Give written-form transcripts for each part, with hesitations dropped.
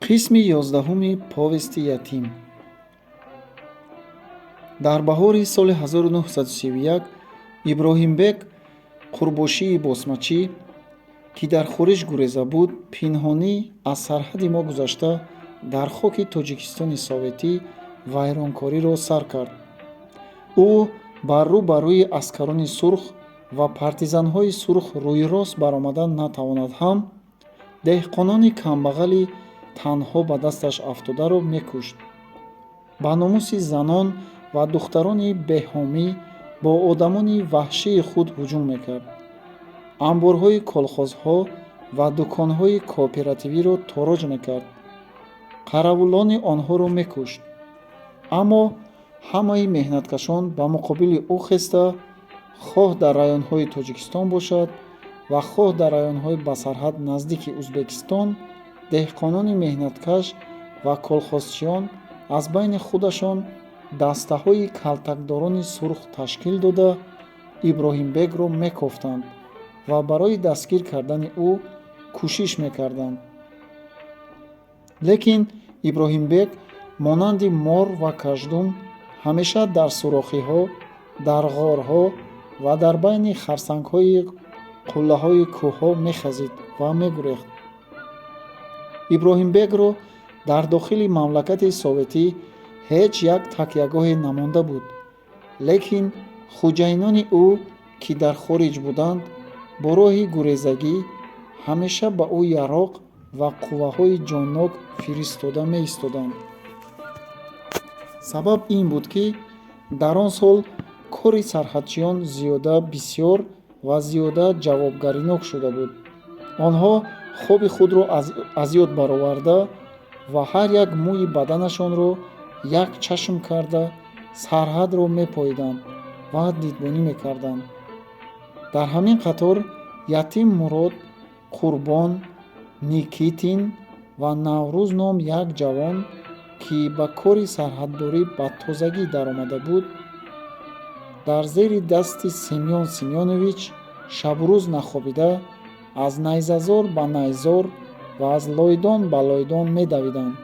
Қисми 11-уми повести «Ятим». Дар баҳори соли 1931 Иброҳимбек Қурбошии босмачӣ, ки дар хориҷ гуреза буд, пинҳонӣ аз сарҳади мо гузашта, дар хоки Тоҷикистони советӣ вайронкориро сар кард. Ӯ бар рӯ ба рӯи аскарони сурх ва партизанҳои сурх рӯйрост баромада натавонад ҳам, деҳқонони камбағали танҳо ба дасташ афтодаро мекушт, ба номуси занон ва духтарони беҳомӣ бо одамони ваҳшии худ ҳуҷум мекард, анборҳои колхозҳо ва дуконҳои кооперативиро тороҷ мекард, қаравулони онҳоро мекушт. Аммо ҳамаи меҳнаткашон ба муқобили ӯ хеста, хоҳ дар районҳои Тоҷикистон бошад ва хоҳ дар районҳои ба сарҳад наздики Узбекистон, деҳқонони меҳнаткаш ва колхозчиён аз байни худашон дастаҳои калтакдорони сурх ташкил дода, Иброҳимбекро мекофтанд ва барои дастгир кардани ӯ кӯшиш мекарданд. Лекин Иброҳимбек монанди мор ва каждум ҳамеша дар сурохиҳо, дар ғорҳо ва дар байни харсангҳои қуллаҳои кӯҳҳо мехазид ва мегурехт. Иброҳимбекро дар дохили мамлакати советӣ ҳеҷ як такягоҳе намонда буд, лекин хӯҷайинони ӯ, ки дар хориҷ буданд, бо роҳи гурезагӣ ҳамеша ба ӯ яроқ ва қувваҳои ҷоннок фиристода меистоданд. Сабаб ин буд, ки дар он сол кори сарҳадчиён зиёда бисёр ва зиёда ҷавобгаринок шуда буд. Онҳо хоби худро аз ёд бароварда ва ҳар як мӯи баданашонро як чашм карда, сарҳадро мепоиданд ва дидбонӣ мекарданд. Дар ҳамин қатор Ятим Мурод, Қурбон Никитин ва Наврӯз ном як ҷавон, ки ба кори сарҳаддорӣ ба тозагӣ даромада буд, дар зери дасти Семён Семёнович шабу рӯз нахобида, аз найзазор ба найзор ва аз лойдон ба лойдон медавиданд,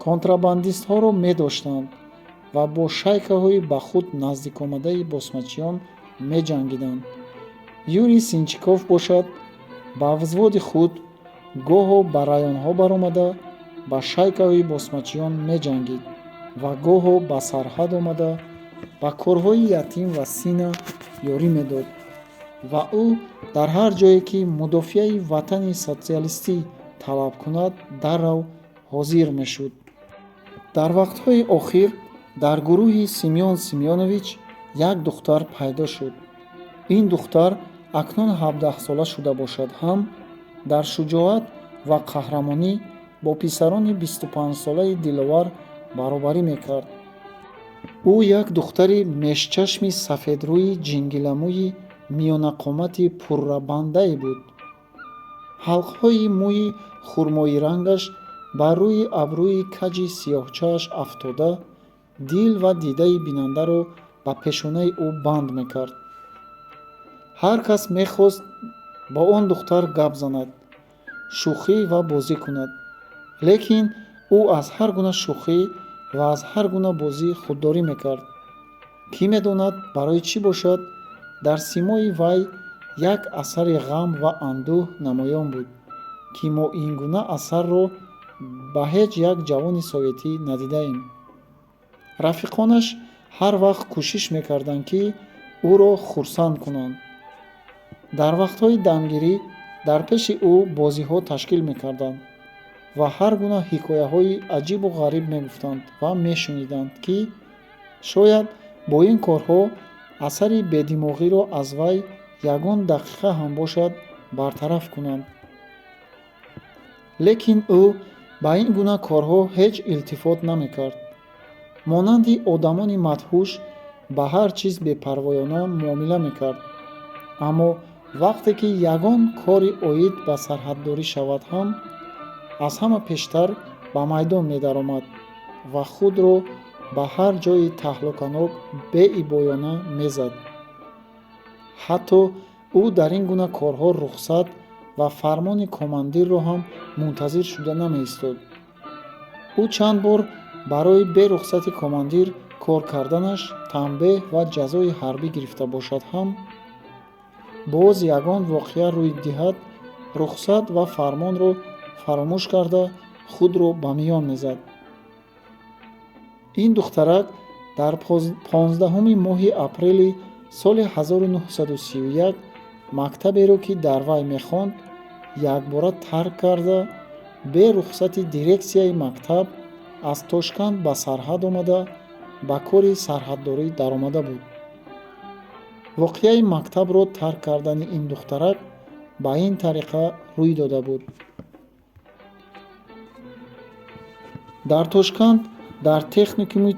контрабандистҳоро медоштанд ва бо шайкаҳои ба худ наздикомадаи босмачиён меҷангиданд. Юрий Сенчуков бошад, ба взводи худ гоҳо ба районҳо баромада, ба шайкаҳои босмачиён меҷангид ва гоҳо ба сарҳад омада, ба корҳои Ятим ва Сина ёрӣ медод ва ӯ дар ҳар ҷое ки мудофиаи ватани социалистӣ талаб кунад, даррав ҳозир мешуд. Дар вақтҳои охир дар гурӯҳи Семён Семёнович як духтар пайдо шуд. Ин духтар акнун 17-сола шуда бошад ҳам, дар шуҷоат ва қаҳрамонӣ бо писарони 25-солаи диловар баробарӣ мекард. Ӯ як духтари мешчашми сафедрӯи ҷингиламӯи миёнақомати пуррабандае буд. Ҳалқҳои мӯи хурмоирангаш бар рӯи абрӯи каҷи сиёҳчааш афтода, дил ва дидаи бинандаро ба пешонаи ӯ банд мекард. Ҳар кас мехост бо он духтар гап занад, шӯхӣ ва бозӣ кунад, лекин ӯ аз ҳар гуна шӯхӣ ва аз ҳар гуна бозӣ худдорӣ мекард. Кӣ медонад, барои чӣ бошад, дар симои вай як асари ғам ва андӯҳ намоён буд, ки мо ин гуна асарро ба ҳеҷ як ҷавони советӣ надидаем. Рафиқонаш ҳар вақт кӯшиш мекарданд, ки ӯро хурсанд кунанд. Дар вақтҳои дамгирӣ дар пеши ӯ бозиҳо ташкил мекарданд ва ҳар гуна ҳикояҳои аҷибу ғариб мегуфтанд ва мешуниданд, ки шояд бо ин корҳо асари бедимоғиро аз вай ягон дақиқа ҳам бошад бартараф кунанд. Лекин ӯ ба ин гуна корҳо ҳеҷ илтифот намекард. Монанди одамони мадҳуш ба ҳар чиз бепарвоёна муомила мекард. Аммо вақте ки ягон кори оид ба сарҳаддорӣ шавад ҳам, аз ҳама пештар ба майдон медаромад ва худро ба ҳар ҷойи таҳлуканок беибоёна мезад. Ҳатто ӯ дар ин гуна корҳо рухсат ва фармони командирро ҳам мунтазир шуда намеистод. Ӯ чанд бор барои берухсати командир кор карданаш танбеҳ ва ҷазои ҳарбӣ гирифта бошад ҳам, боз ягон воқеа рӯй диҳад, рухсат ва фармонро фаромӯш карда, худро ба миён мезад. Ин духтарак дар 15-уми моҳи апрели соли 1931 мактаберо, ки дар вай мехонд, якбора тарк карда, бе рухсати дирексияи мактаб аз Тошканд ба сарҳад омада, ба кори сарҳаддорӣ даромада буд. Воқеаи мактабро тарк кардани ин духтарак ба ин тариқа рӯй дода буд. Дар Тошканд, дар техникуми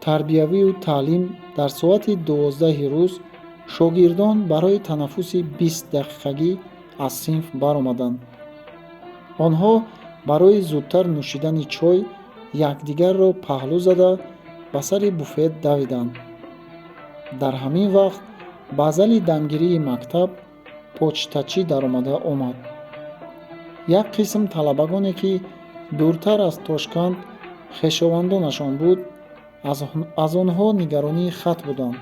тарбиявию таълим, дар соати 12-и рӯз шогирдон барои танаффуси 20-дақиқагӣ аз синф баромаданд. Онҳо барои зудтар нӯшидани чой якдигарро паҳлӯ зада, ба сари буфет давиданд. Дар ҳамин вақт ба зали дамгирии мактаб почтачӣ даромада омад. Як қисм талабагоне, ки дуртар аз Тошканд хешовандонашон буд, аз онҳо нигаронии хат буданд.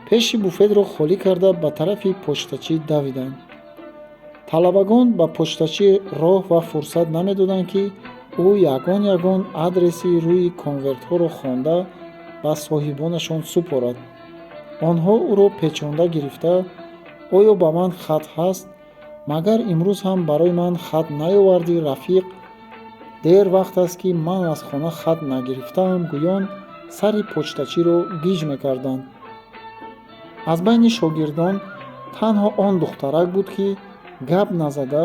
Пеши буфетро холӣ карда, ба тарафи почтачӣ давиданд. Талабагон ба почтачӣ роҳ ва фурсат намедоданд, ки ӯ ягон ягон адреси рӯи конвертҳоро хонда, ба соҳибонашон супорад. Онҳо ӯро печонда гирифта: «Оё ба ман хат ҳаст? Магар имрӯз ҳам барои ман хат наёвардӣ, рафиқ? Дер вақт аст, ки ман аз хона хат нагирифтаам», гӯён сари почтачиро гиҷ мекарданд. Аз байни шогирдон танҳо он духтарак буд, ки гап назада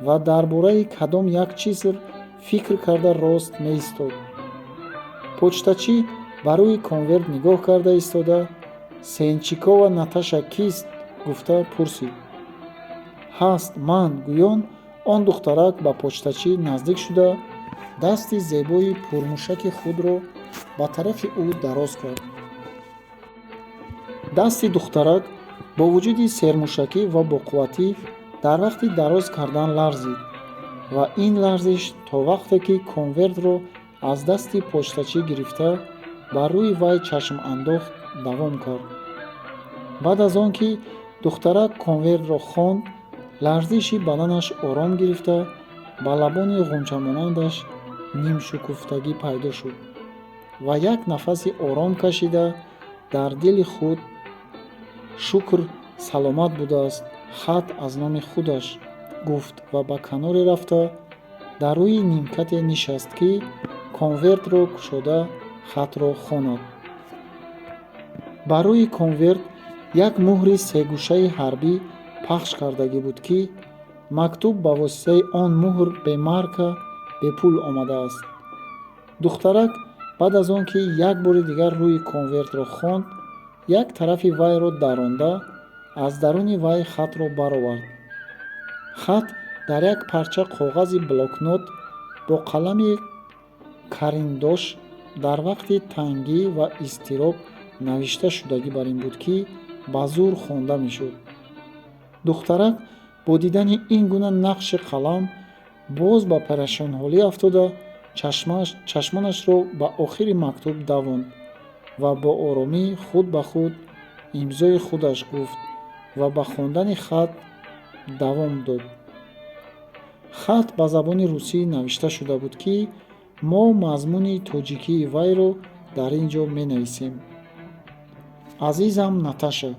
ва дар бораи кадом як чиз фикр карда рост меистод. Почтачӣ ба рӯи конверт нигоҳ карда истода: «Сенчикова Наташа кист?» гуфта пурсид. «Ҳаст, ман», гӯён он духтарак ба почтачӣ наздик шуда, дасти зебои пурмушаки худро ба тарафи ӯ дароз кард. Дасти духтарак бо вуҷуди сермушакӣ ва боқувватӣ дар вақти дароз кардан ларзид ва ин ларзиш то вақте ки конвертро аз дасти почтачӣ гирифта, ба рӯи вай чашм андохт, давом кард. Баъд аз он ки духтарак конвертро хонд, ларзиши баданаш ором гирифта, ба лабони ғунчамонандаш нимшукуфтагӣ пайдо шуд ва як нафаси ором кашида, дар дили худ: «Шукр, саломат будааст, хат аз номи худаш», гуфт ва ба каноре рафта, дар рӯи нимкате нишаст, ки конвертро кушода, хатро хонад. Бар рӯи конверт як муҳри сегӯшаи ҳарбӣ пахш кардагӣ буд, ки мактуб ба воситаи он муҳр бемарка, бепул омадааст. Духтарак баъд аз он ки як бори дигар рӯи конвертро хонд, як тарафи вайро даронда, аз даруни вай хатро баровард. Хат дар як парча коғази блокнот бо қалами кариндош дар вақти тангӣ ва изтироб навишта шудагӣ бар ин буд, ки ба зӯр хонда мешуд. Духтарак бо дидани ин гуна нақши қалам боз ба парешонҳолӣ афтода, чашмонашро ба охири мактуб давонд ва бо оромӣ худ ба худ имзои худаш гуфт ва ба хондани хат давом дод. Хат ба забони русӣ навишта шуда буд, ки мо мазмуни тоҷикии вайро дар ин ҷо менависем. Азизам Наташа,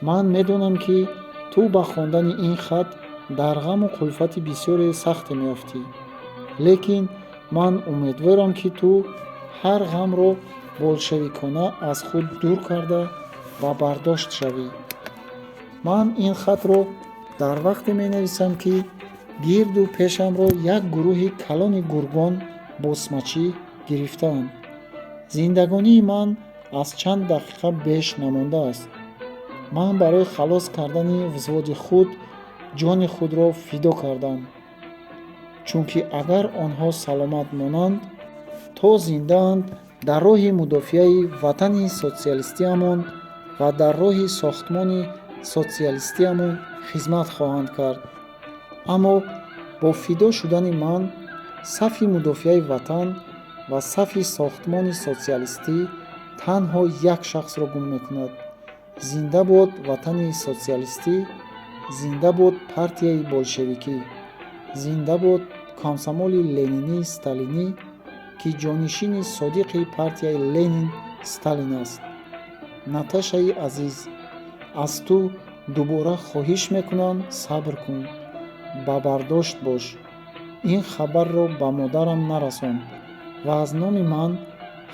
ман медонам, ки ту ба хондани ин хат дар ғаму кулфати бисёре сахте меафтӣ, лекин ман умедворам, ки ту ҳар ғамро болшевикона аз худ дур карда ва бардошт шавӣ. Ман ин хатро дар вақте менависам, ки гирду пешамро як гурӯҳи калони гургон босмачӣ гирифтаанд. Зиндагонии ман аз чанд дақиқа беш намондааст. Ман барои халос кардани взводи худ ҷони худро фидо кардам, чунки агар онҳо саломат монанд, то зиндаанд, дар роҳи мудофиаи ватани социалистиамон ва дар роҳи сохтмони социалистиамон хизмат хоҳанд кард. Аммо бо фидо шудани ман Сафи мудофиаи ватан ва сафи сохтмони социалистӣ танҳо як шахсро гум мекунад. Зинда бод ватани социалистӣ, зинда бод партияи болшевикӣ, зинда бод комсомоли ленинӣ сталинӣ, ки ҷонишини содиқи партияи Ленин Сталин аст. Наташаи азиз, аз ту дубора хоҳиш мекунам, сабр кун, ба бардошт бош. Ин хабарро ба модарам нарасон ва аз номи ман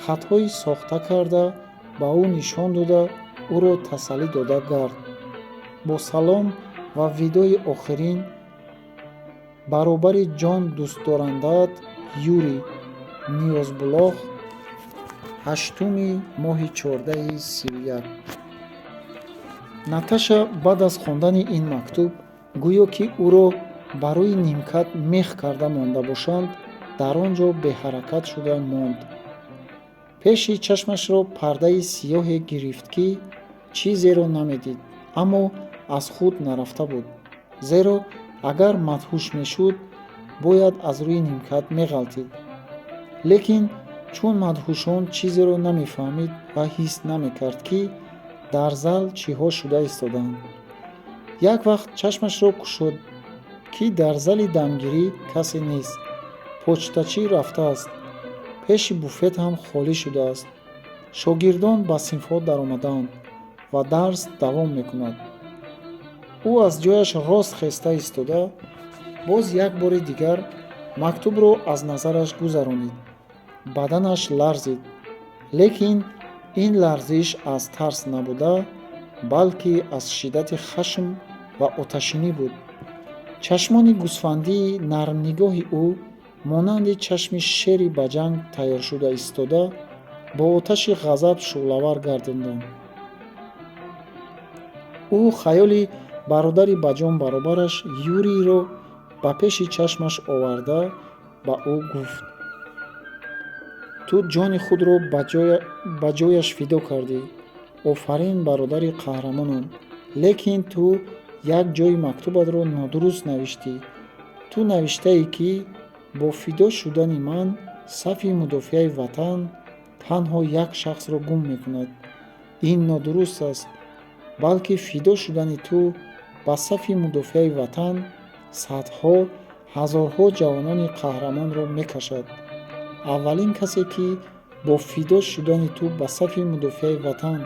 хатҳои сохта карда ба ӯ нишон дода, ӯро тасаллӣ дода гард. Бо салом ва видои охирин баробари ҷон дӯстдорандаат Юрий. Ниёзбулоқ, 8-уми моҳи 14-и 31. Наташа баъд аз хондани ин мактуб, гӯё ки ӯро ба рӯи нимкат мех карда монда бошанд, дар он ҷо беҳаракат шуда монд. Пеши чашмашро пардаи сиёҳе гирифт, ки чизеро намедид, аммо аз худ нарафта буд, зеро агар мадҳуш мешуд, бояд аз рӯи нимкат меғалтид. Лекин чун мадҳушон чизеро намефаҳмид ва ҳис намекард, ки дар зал чиҳо шуда истодаанд. Як вақт чашмашро кушод, ки дар зали дамгирӣ касе нест, почтачӣ рафтааст, пеши буфет ҳам холӣ шудааст, шогирдон ба синфҳо даромадаанд ва дарс давом мекунад. Ӯ аз ҷояш рост хеста истода, боз як бори дигар мактубро аз назараш гузаронид. Баданаш ларзид, лекин ин ларзиш аз тарс набуда, балки аз шиддати хашм ва оташинӣ буд. Чашмони гӯсфандии нармнигоҳи ӯ монанди чашми шери ба ҷанг тайёршуда истода, бо оташи ғазаб шӯълавар гардиданд. Ӯ хаёли бародари ба ҷон баробараш Юрийро ба пеши чашмаш оварда, ба ӯ гуфт: «Ту ҷони худро ба ҷояш фидо кардӣ. Офарин, бародари қаҳрамонам! Лекин ту як ҷои мактубатро нодуруст навиштӣ. Ту навиштаӣ, ки бо фидо шудани ман сафи мудофиаи ватан танҳо як шахсро гум мекунад. Ин нодуруст аст, балки фидо шудани ту ба сафи мудофиаи ватан садҳо, ҳазорҳо ҷавонони қаҳрамонро мекашад. Аввалин касе, ки бо фидо шудани ту ба сафи мудофиаи ватан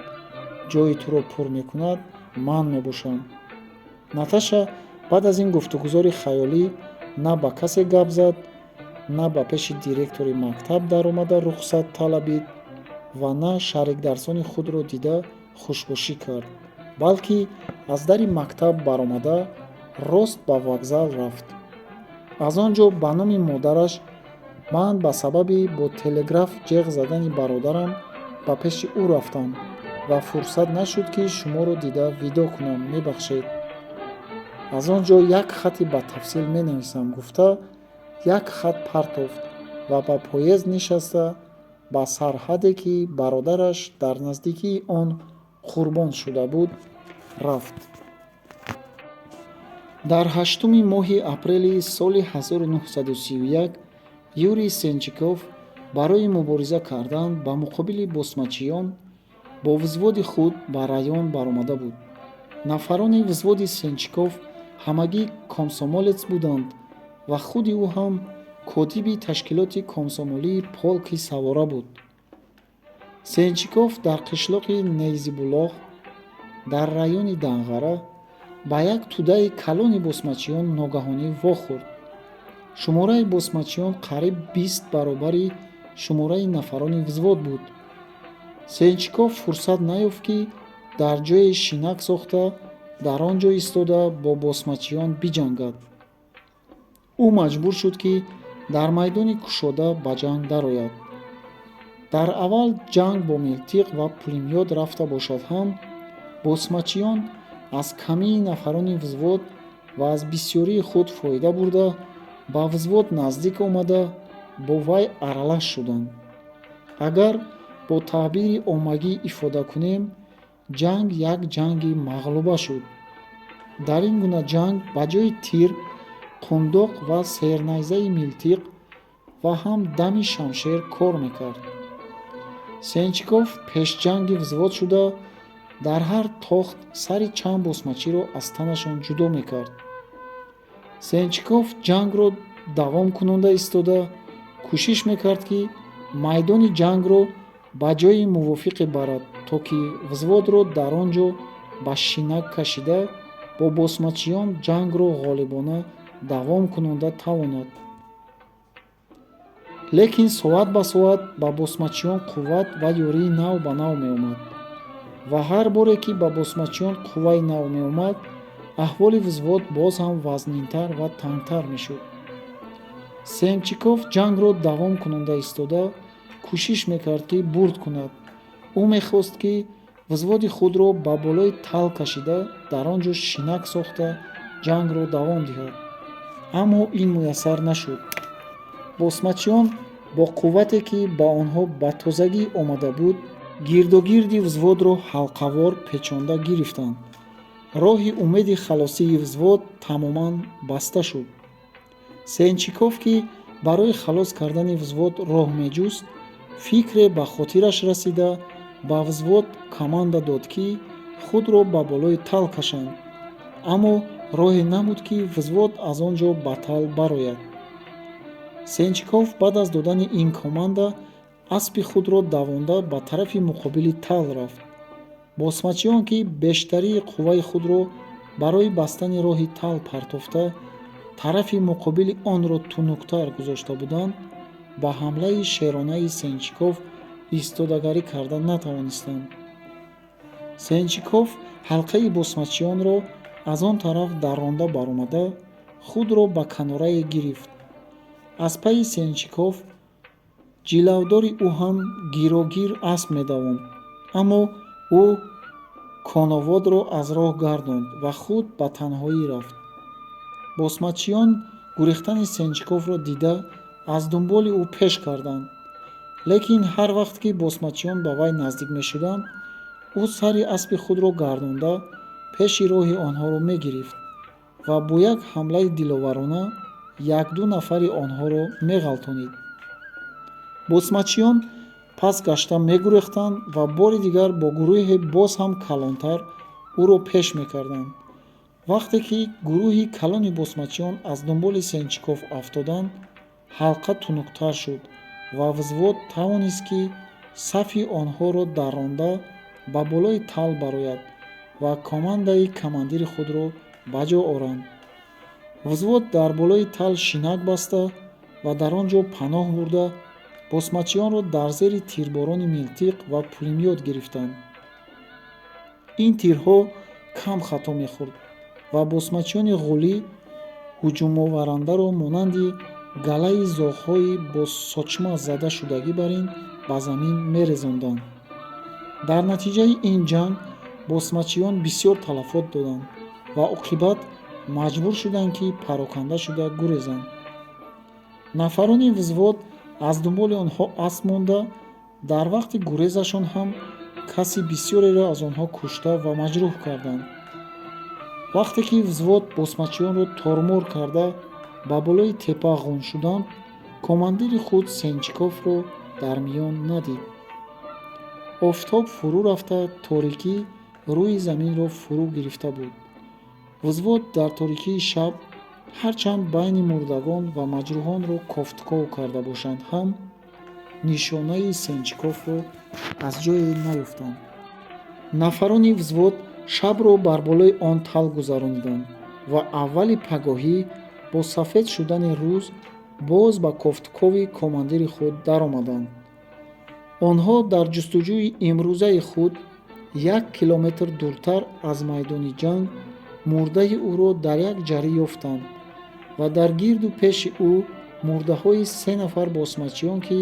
ҷои туро пур мекунад, ман мебошам». Наташа баъд аз ин гуфтугузори хаёлӣ на ба касе гап зад, на ба пеши директори мактаб даромада рухсат талабид ва на шарикдарсони худро дида хушбошӣ кард, балки аз дари мактаб баромада, рост ба вокзал рафт. Аз он ҷо ба номи модараш: «Ман ба сабаби бо телеграф ҷеғ задани бародарам ба пеши ӯ рафтам ва фурсат нашуд, ки шуморо дида видо кунам, мебахшед. Аз он ҷо як хати батафсил менависам», гуфта, як хат партофт ва ба поезд нишаста, ба сарҳаде, ки бародараш дар наздикии он қурбон шуда буд, рафт. Дар 8-уми моҳи апрели соли 1931 Юрий Сенчиков барои мубориза кардан ба муқобили босмачиён бо взводи худ ба район баромада буд. Нафарони взводи Сенчиков ҳамагӣ комсомолец буданд ва худи ӯ ҳам котиби ташкилоти комсомолии полки савора буд. Сенчиков дар қишлоқи Нейзибулоғ дар райони Данғара ба як тӯдаи калони босмачиён ногаҳонӣ вохӯрд. Шумораи босмачиён қариб 20 баробари шумораи нафарони взвод буд. Сенчиков фурсат наёфт, ки дар ҷое шинак сохта, дар он ҷо истода бо босмачиён биҷангад. Ӯ маҷбур шуд, ки дар майдони кушода ба ҷанг дарояд. Дар аввал ҷанг бо милтиқ ва пулемёт рафта бошад ҳам, босмачиён аз камии нафарони взвод ва аз бисёрии худ фоида бурда, ба взвод наздик омада, бо вай аралаш шуданд. Агар бо таъбири оммагӣ ифода кунем, ҷанг як ҷанги мағлуба шуд. Дар ин гуна ҷанг ба ҷои тир, қундоқ ва сернайзаи милтиқ ва ҳам дами шамшер кор мекард. Сенчиков пешҷанги взвод шуда, дар ҳар тохт сари чанд босмачиро аз танашон ҷудо мекард. Сенчиков ҷангро давом кунонда истода, кӯшиш мекард, ки майдони ҷангро ба ҷойи мувофиқе барад, то ки взводро дар он ҷо ба шинак кашида, бо босмачиён ҷангро ғолибона давом кунонда тавонад. Лекин соат ба соат ба босмачиён қувват ва ёрии нав ба нав меомад ва ҳар боре ки ба босмачиён қувваи нав меомад, аҳволи взвод боз ҳам вазнинтар ва тангтар мешуд. Сенчиков ҷангро давом кунонда истода, кӯшиш мекард, ки бурд кунад. Ӯ мехост, ки взводи худро ба болои тал кашида, дар он ҷо шинак сохта, ҷангро давом диҳад. Аммо ин муяссар нашуд. Босмачиён бо қуввате, ки ба онҳо ба тозагӣ омада буд, гирдогирди взводро ҳалқавор печонда гирифтанд. Роҳи умеди халосии взвод тамоман баста шуд. Сенчиков, ки барои халос кардани взвод роҳ меҷуст, фикре ба хотираш расида, ба взвод команда дод, ки худро ба болои тал кашанд. Аммо роҳе набуд, ки взвод аз он ҷо ба тал барояд. Сенчиков баъд аз додани ин команда аспи худро давонда ба тарафи муқобили тал рафт. Босмачиён, ки бештарии қувваи худро барои бастани роҳи тал партофта, тарафи муқобили онро тунуктар гузошта буданд, ба ҳамлаи шеронаи Сенчиков истодагарӣ карда натавонистанд. Сенчиков ҳалқаи босмачиёнро аз он тараф дарронда баромада, худро ба канорае гирифт. Аз пайи Сенчиков ҷилавдори ӯ ҳам гирогир асп медавонд, аммо ӯ коноводро аз роҳ гардонд ва худ ба танҳоӣ рафт. Босмачиён гурехтани Сенчиковро дида, аз дунболи ӯ пеш карданд. Лекин ҳар вақт ки босмачиён ба вай наздик мешуданд, ӯ сари аспи худро гардонда, пеши роҳи онҳоро мегирифт ва бо як ҳамлаи диловарона якду нафари онҳоро меғалтонид. Босмачиён пас гашта мегурехтанд ва бори дигар бо гурӯҳе боз ҳам калонтар ӯро пеш мекарданд. Вақте ки гурӯҳи калони босмачиён аз дунболи Сенчиков афтоданд, ҳалқа тунуктар шуд ва взвод тавонист, ки сафи онҳоро дарронда ба болои тал барояд ва командаи командири худро ба ҷо оранд. Взвод дар болои тал шинак баста ва дар он ҷо паноҳ бурда, босмачиёнро дар зери тирборони милтиқ ва пулемёт гирифтанд. Ин тирҳо кам хато мехӯрд ва босмачиёни ғулӣ ҳуҷумоварандаро монанди галаи зоғҳои бо сочма зада шудагӣ бар ин ба замин мерезонданд. Дар натиҷаи ин ҷанг босмачиён бисёр талафот доданд ва оқибат маҷбур шуданд, ки пароканда шуда гурезанд. Нафарони взвод аз дунболи онҳо асп монда, дар вақти гурезашон ҳам каси бисёреро аз онҳо кушта ва маҷрӯҳ карданд. Вақте ки взвод босмачиёнро тормор карда, ба болои теппа ғун шуданд, командири худ Сенчиковро дар миён надид. Офтоб фурӯ рафта, торикӣ рӯи заминро фурӯ гирифта буд. Взвод дар торикии шаб, ҳарчанд байни мурдагон ва маҷрӯҳонро кофтков карда бошанд ҳам, нишонаи Сенчиковро аз ҷое наёфтанд. Нафарони взвод шабро бар болои он тал гузарониданд ва аввали пагоҳӣ бо сафед шудани рӯз боз ба кофткови командири худ даромаданд. Онҳо дар ҷустуҷӯи имрӯзаи худ 1 километр дуртар аз майдони ҷанг мурдаи ӯро дар як ҷарӣ ёфтанд ва дар гирду пеши ӯ мурдаҳои се нафар босмачиён, ки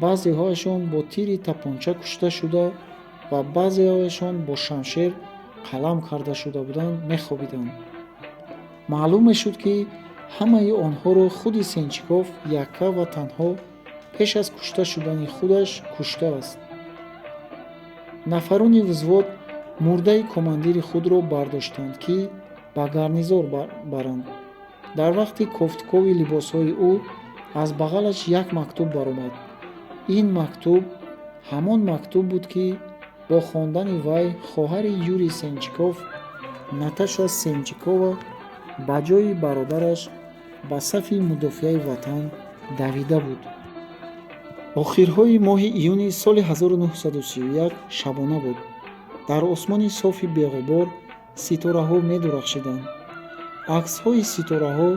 баъзеҳояшон бо тири тапонча кушта шуда ва баъзеҳояшон бо шамшер қалам карда шуда буданд, мехобиданд. Маълум мешуд, ки ҳамаи онҳоро худи Сенчиков якка ва танҳо пеш аз кушта шудани худаш куштааст. Нафарони взвод мурдаи командири худро бардоштанд, ки ба гарнизон баранд. Дар вақти кофткови либосҳои ӯ Аз бағалаш як мактуб баромад. Ин мактуб ҳамон мактуб буд, ки бо хондани вай хоҳари Юрий Сенчиков, Наташа Сенчикова, ба ҷои бародараш ба сафи мудофиаи Ватан давида буд. Охирҳои моҳи июни соли 1931 шабона буд. Дар осмони софи беғубор ситораҳо медурахшиданд. Аксҳои ситораҳо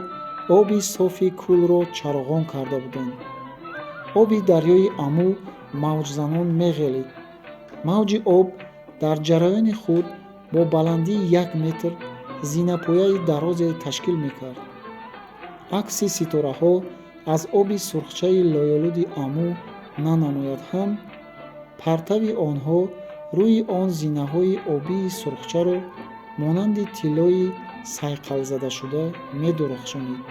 оби софи кӯлро чароғон карда буданд. Оби дарёи Аму мавҷзанон меғелид. Мавҷи об дар ҷараёни худ бо баландии 1 метр зинапояи дарозе ташкил мекард. Акси ситораҳо аз оби сурхчаи лоялуди Аму нанамояд ҳам, партави онҳо рӯи он зинаҳои обии сурхчаро монанди тиллои сайқалзадашуда медурахшонид.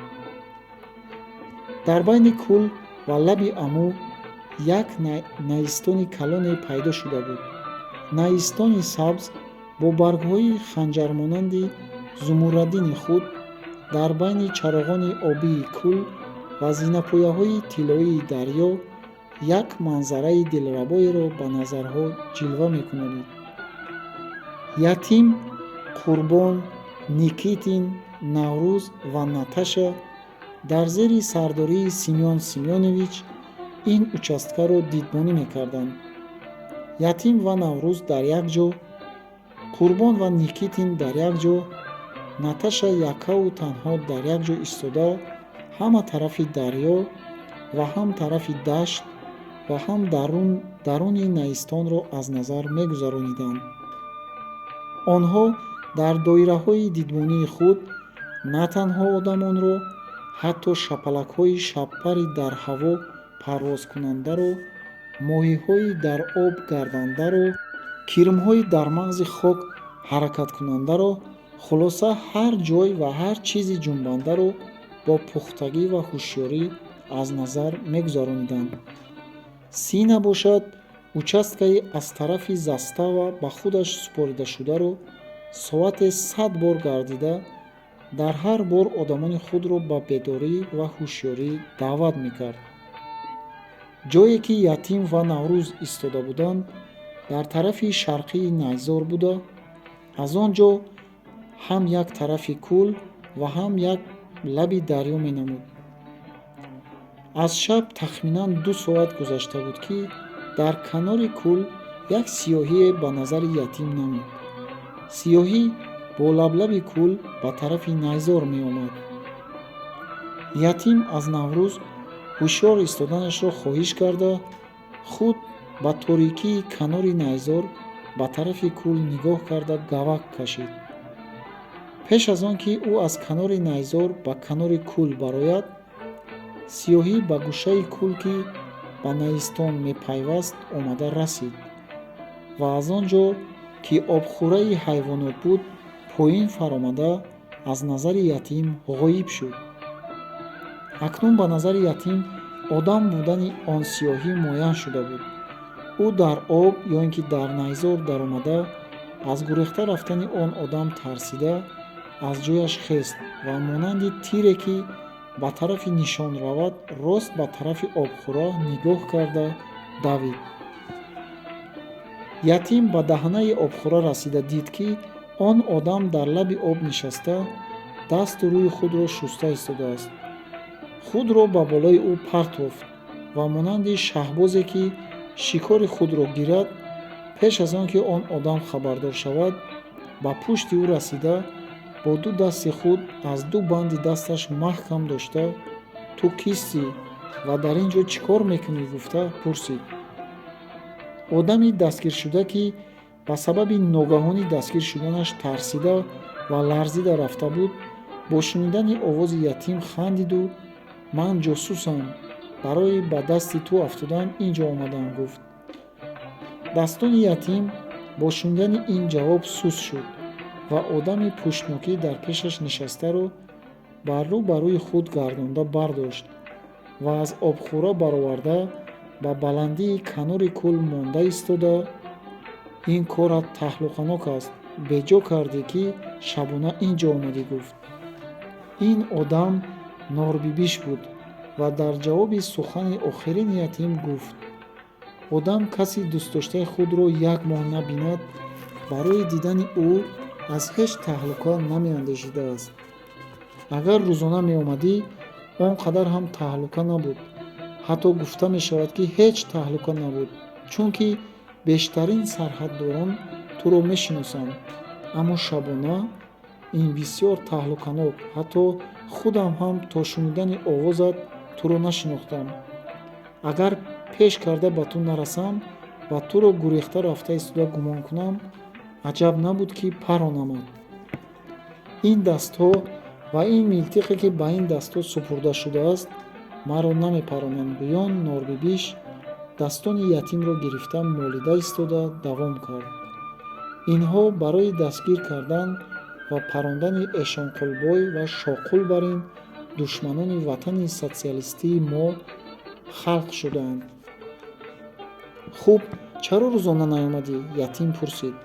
Дар байни кӯл ва лаби Аму як найистони калоне пайдо шуда буд. Найистони сабз бо баргҳои ханҷармонанди зумуррадини худ дар байни чароғони обии кӯл ва зинапояҳои тиллоии дарё як манзараи дилрабоеро ба назарҳо ҷилва мекунонид. Ятим, Қурбон, Никитин, Наврӯз ва Наташа дар зери сардории Семён Семёнович ин участкаро дидбонӣ мекарданд. Ятим ва Наврӯз дар як ҷо, Қурбон ва Никитин дар як ҷо, Наташа яккаву танҳо дар як ҷо истода, ҳама тарафи дарё ва ҳам тарафи дашт ва ҳам даруни найистонро аз назар мегузарониданд. Онҳо дар доираҳои дидбонии худ на танҳо одамонро, ҳатто шапалакҳои шабпари дар ҳаво парвозкунандаро, моҳиҳои дар об гардандаро, кирмҳои дар мағзи хок ҳаракаткунандаро, хулоса, ҳар ҷой ва ҳар чизи ҷунбандаро бо пухтагӣ ва ҳушёрӣ аз назар мегузарониданд. Сина бошад, участкаи аз тарафи застава ба худаш супоридашударо соате 100 бор гардида, дар ҳар бор одамони худро ба бедорӣ ва ҳушёрӣ даъват мекард. Ҷое ки Ятим ва Наврӯз истода буданд, дар тарафи шарқии найзор буда, аз он ҷо ҳам як тарафи кӯл ва ҳам як лаби дарё менамуд. Аз шаб тахминан 2 соат гузашта буд, ки дар канори кӯл як сиёҳие ба назари Ятим намуд. Сиёҳӣ бо лаблаби кӯл ба тарафи найзор меомад. Ятим аз Наврӯз ҳушёр истоданашро хоҳиш карда, худ ба торикии канори найзор ба тарафи кӯл нигоҳ карда гавак кашид. Пеш аз он ки ӯ аз канори найзор ба канори кӯл барояд, сиёҳӣ ба гӯшаи кӯл, ки ба найистон мепайваст, омада расид ва аз он ҷо, ки обхӯраи ҳайвонот буд, поин фаромада, аз назари Ятим ғоиб шуд. Акнун ба назари Ятим одам будани он сиёҳӣ муайян шуда буд. Ӯ дар об ё ин ки дар найзор даромада, аз гурехта рафтани он одам тарсида, аз ҷояш хест ва монанди тире, ки ба тарафи нишон равад, рост ба тарафи обхӯра нигоҳ карда давид. Ятим ба даҳанаи обхӯра расида дид, ки он одам дар лаби об нишаста, дасту рӯи худро шуста истодааст. Худро ба болои ӯ партофт ва монанди шаҳбозе, ки шикори худро гирад, пеш аз он ки он одам хабардор шавад, ба пушти ӯ расида, бо ду дасти худ аз ду банди дасташ маҳкам дошта, «Ту кистӣ ва дар ин ҷо чӣ кор мекунӣ?» гуфта пурсид. Одами дастгиршуда, ки ба сабаби ногаҳонӣ дастгир шуданаш тарсида ва ларзида рафта буд, бо шунидани овози Ятим хандиду «Ман ҷосусам, барои ба дасти ту афтодан ин ҷо омадам», гуфт. Дастони Ятим бо шунидани ин ҷавоб суст шуд ва одами пуштнокӣ дар пешаш нишастаро бар рӯ ба рӯи худ гардонда бардошт ва аз обхӯра бароварда, ба баландии канори кӯл монда истода, «Ин корат таҳлуканок аст, беҷо кардӣ, ки шабона ин ҷо омадӣ», гуфт. Ин одам Норбибиш буд. Ва дар ҷавоби сухани охирини Ятим гуфт: «Одам каси дӯстдоштаи худро як моҳ набинад, барои дидани ӯ аз ҳеҷ таҳлука намеандешидааст. Агар рӯзона меомадӣ, он қадар ҳам таҳлука набуд, ҳатто гуфта мешавад, ки ҳеҷ таҳлука набуд, чунки бештарин сарҳаддорон туро мешиносанд. Аммо шабона ин бисёр таҳлуканок. Ҳатто худам ҳам то шунидани овозат туро нашинохтам. Агар пеш карда ба ту нарасам ва туро гурехта рафта истода гумон кунам, аҷаб набуд, ки паронамад. Ин дастҳо ва ин милтиқе, ки ба ин дастҳо супурда шудааст, маро намепаронанд», гӯён Норбибиш дастони Ятимро гирифта молида истода давом кард: «Инҳо барои дастгир кардан ва парондани Эшонқулбой ва Шоқул барин душманони ватани социалистии мо халқ шудаанд». «Хуб, чаро рӯзона наомадӣ?» Ятим пурсид.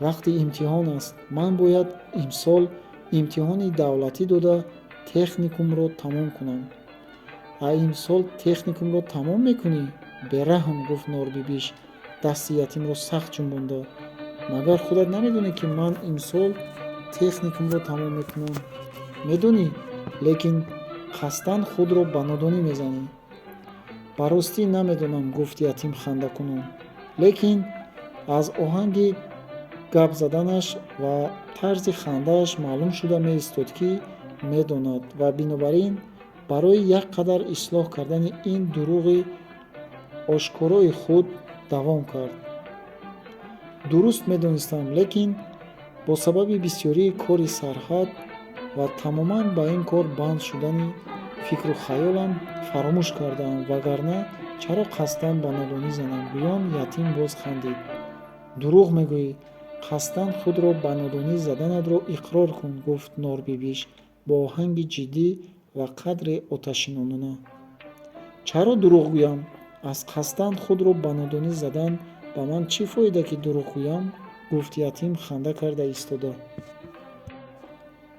«Вақти имтиҳон аст. Ман бояд имсол имтиҳони давлатӣ дода, техникумро тамом кунам». «А, имсол техникумро тамом мекунӣ?» бераҳм гуфт Норбибиш, дасти Ятимро сахт ҷунбонда. «Магар худат намедонӣ, ки ман имсол техникумро тамом мекунам?» «Медонӣ, лекин қасдан худро ба нодонӣ мезанӣ». «Ба ростӣ намедонам», гуфт Ятим хандакунон, лекин аз оҳанги гап заданаш ва тарзи хандааш маълум шуда меистод, ки медонад, ва бинобар ин барои як қадар ислоҳ кардани ин дурӯғи ошкорои худ давом кард: «Дуруст, медонистам, лекин бо сабаби бисёрии кори сарҳад ва тамоман ба ин кор банд шудани фикру хаёлам фаромӯш кардаам, вагарна чаро қасдан ба нодонӣ занам?» Гӯён Ятим боз хандид. «Дурӯғ мегӯӣ, қасдан худро ба нодонӣ заданатро иқрор кун», гуфт Норбибиш бо оҳанги ҷиддӣ ва қадре оташинона. «Чаро дурӯғ гӯям? Аз қасдан худро ба нодонӣ задан ба ман чӣ фоида, ки дурӯғ гӯям?» гуфт Ятим ханда карда истода.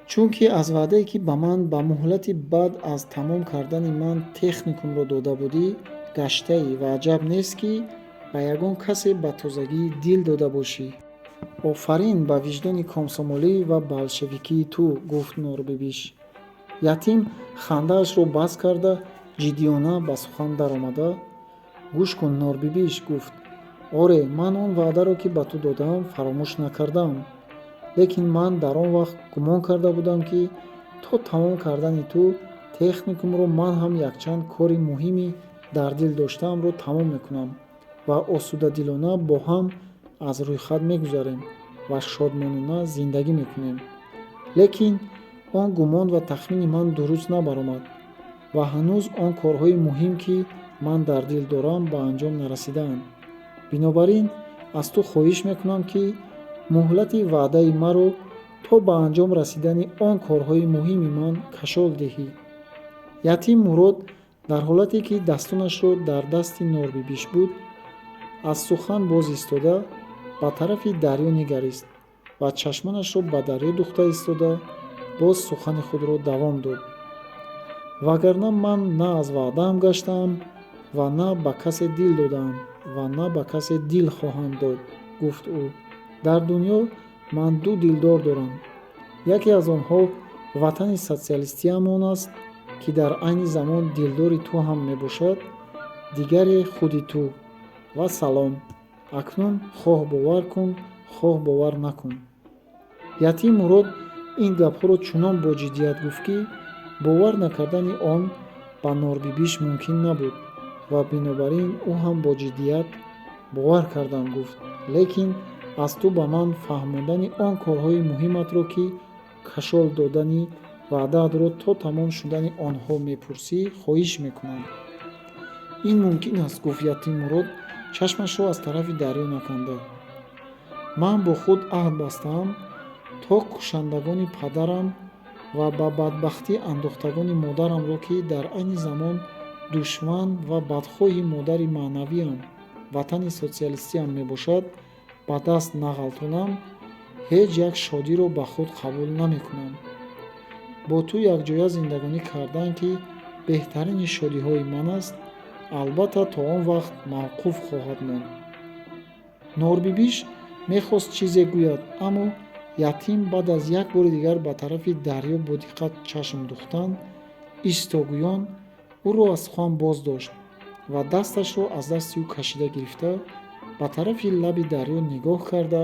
«Чунки аз ваъдае, ки ба ман ба муҳлати баъд аз тамом кардани ман техникумро дода будӣ, гаштаӣ ва аҷаб нест, ки ба ягон касе ба тозагӣ дил дода бошӣ». «Офарин ба виҷдони комсомолӣ ва болшевикии ту», гуфт Норбибиш. Ятим хандаашро бас карда, ҷиддиёна ба сухан даромада: «Гӯш кун, Норбибиш», гуфт. «Оре, ман он ваъдаро, ки ба ту додаам, фаромӯш накардаам, лекин ман дар он вақт гумон карда будам, ки то тамом кардани ту техникумро ман ҳам якчанд кори муҳими дар дил доштаамро тамом мекунам ва осудадилона бо ҳам аз рӯйхат мегузарем ва шодмонона зиндагӣ мекунем. Лекин он гумон ва тахмини ман дуруст набаромад ва ҳанӯз он корҳои муҳим, ки ман дар дил дорам, ба анҷом нарасидаанд. Бинобар ин аз ту хоҳиш мекунам, ки муҳлати ваъдаи маро то ба анҷом расидани он корҳои муҳими ман кашол диҳӣ». Ятим Мурод дар ҳолате, ки дастонашро дар дасти Норбибиш буд, аз сухан боз истода, ба тарафи дарё нигарист ва чашмонашро ба дарё духта истода, боз сухани худро давом дод: «Вагарна ман на аз ваъдаам гаштаам ва на ба касе дил додаам ва на ба касе дил хоҳам дод», гуфт ӯ. «Дар дунё ман ду дилдор дорам. Яке аз онҳо ватани социалистиамон аст, ки дар айни замон дилдори ту ҳам мебошад, дигаре худи ту. Ва салом. Акнун хоҳ бовар кун, хоҳ бовар накун». Ятим Мурод ин гапҳоро чунон бо ҷиддият гуфт, ки бовар накардани он ба Норбибиш мумкин набуд ва бинобар ин ӯ ҳам бо ҷиддият: «Бовар кардам», гуфт, «лекин аз ту ба ман фаҳмондани он корҳои муҳиматро, ки кашол додани ваъдаатро то тамом шудани онҳо мепурсӣ, хоҳиш мекунам». «Ин мумкин аст», гуфт Ятим Мурод, чашмашро аз тарафи дарё наканда. «Ман бо худ аҳд бастаам, то кушандагони падарам ва ба бадбахтӣ андохтагони модарамро, ки дар айни замон душман ва бадхоҳи модари маънавиам, ватани социалистиам мебошад, ба даст нағалтонам, ҳеҷ як шодиро ба худ қабул намекунам. Бо ту якҷоя зиндагонӣ кардан, ки Беҳтарини шодиҳои ман аст, албатта, то он вақт мавқуф хоҳад монд. Норбибиш мехост чизе гӯяд, аммо Ятим баъд аз як бори дигар ба тарафи дарё бо диққат чашм духтан, истогӯён ӯро аз сухан боз дошт ва дасташро аз дасти ӯ кашида гирифта, ба тарафи лаби дарё нигоҳ карда,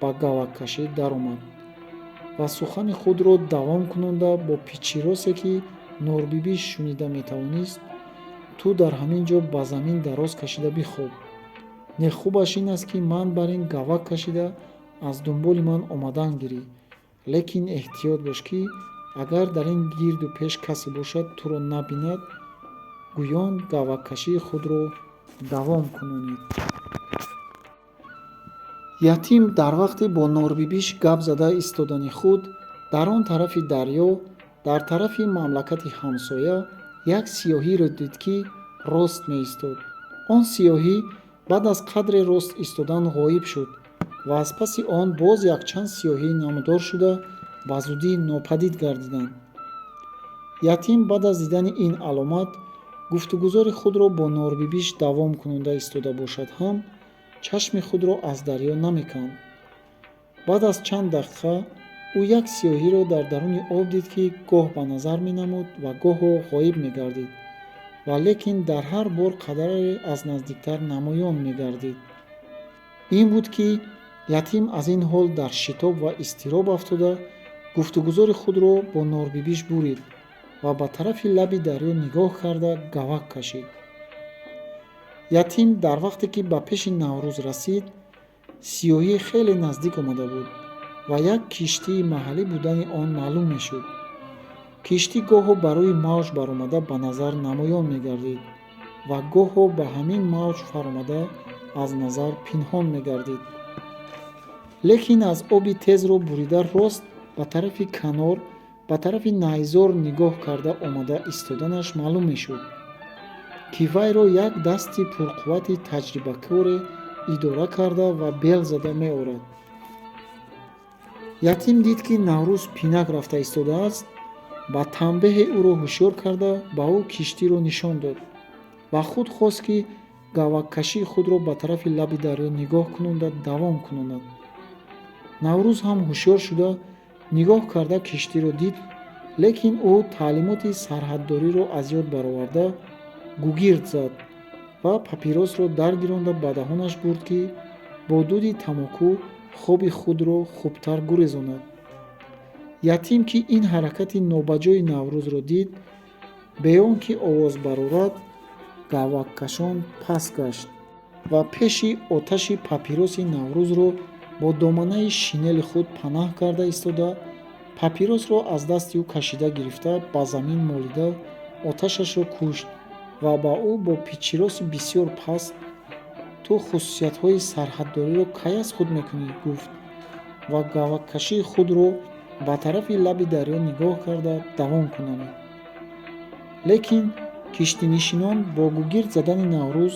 ба гаваккашӣ даромад ва сухани худро давом кунонда, бо пичиросе, ки Норбибӣ шунида метавонист: «Ту дар ҳамин ҷо ба замин дароз кашида бихоб. Не, хубаш ин аст, ки ман бар ин гавак кашида аз дунболи ман омадан гирӣ, лекин эҳтиёт бош, ки агар дар ин гирду пеш касе бошад, туро набинад», гӯён гаваккашии худро давом кунонид. Ятим дар вақте бо Норбибиш гап зада истодани худ дар он тарафи дарё, дар тарафи мамлакати ҳамсоя, як сиёҳиро дид, ки рост меистод. Он сиёҳӣ баъд аз қадре рост истодан ғоиб шуд ва аз паси он боз якчанд сиёҳӣ намудор шуда, ба зудӣ нопадид гардиданд. Ятим баъд аз дидани ин аломат гуфтугузори худро бо Норбибиш давом кунонда истода бошад ҳам, чашми худро аз дарё намеканд. Баъд аз чанд дақиқа ӯ як сиёҳиро дар даруни об дид, ки гоҳ ба назар менамуд ва гоҳо ғоиб мегардид ва лекин дар ҳар бор қадре аз наздиктар намоён мегардид. Ин буд, ки Ятим аз ин ҳол дар шитоб ва изтироб афтода, гуфтугузори худро бо Норбибиш бурид ва ба тарафи лаби дарё нигоҳ карда, гавак кашид. Ятим дар вақте ки ба пеши Наврӯз расид, сиёҳӣ хеле наздик омада буд ва як киштии маҳаллӣ будани он маълум мешуд. Киштӣ гоҳо ба рӯи мавҷ баромада ба назар намоён мегардид ва гоҳо ба ҳамин мавҷ фаромада аз назар пинҳон мегардид, лекин аз оби тезро бурида, рост ба тарафи канор, ба тарафи найзор нигоҳ карда омада истоданаш маълум мешуд, ки вайро як дасти пурқуввати таҷрибакоре идора карда ва бел зада меорад. Ятим дид, ки Наврӯз пинак рафта истодааст. Ба танбеҳе ӯро ҳушёр карда, ба ӯ киштиро нишон дод ва худ хост, ки гаваккашии худро ба тарафи лаби дарё нигоҳ кунонда давом кунонад. Наврӯз ҳам ҳушёр шуда, нигоҳ карда киштиро дид, лекин ӯ таълимоти сарҳаддориро аз ёд бароварда, гугирд зад ва папиросро даргиронда ба даҳонаш бурд, ки бо дуди тамоку хоби худро хубтар гурезонад. Ятим, ки ин ҳаракати нобаҷои Наврӯзро дид, бе он ки овоз барорад, гаваккашон пас гашт ва пеши оташи папироси Наврӯзро бо доманаи шинели худ панаҳ карда истода, папиросро аз дасти ӯ кашида гирифта, ба замин молида, оташашро кушт ва ба ӯ бо пичироси бисёр паст: «Ту хусусиятҳои сарҳаддориро кай аз худ мекунӣ?» гуфт ва гаваккашии худро ба тарафи лаби дарё нигоҳ карда давом кунонид. Лекин киштинишинон бо гугирд задани Наврӯз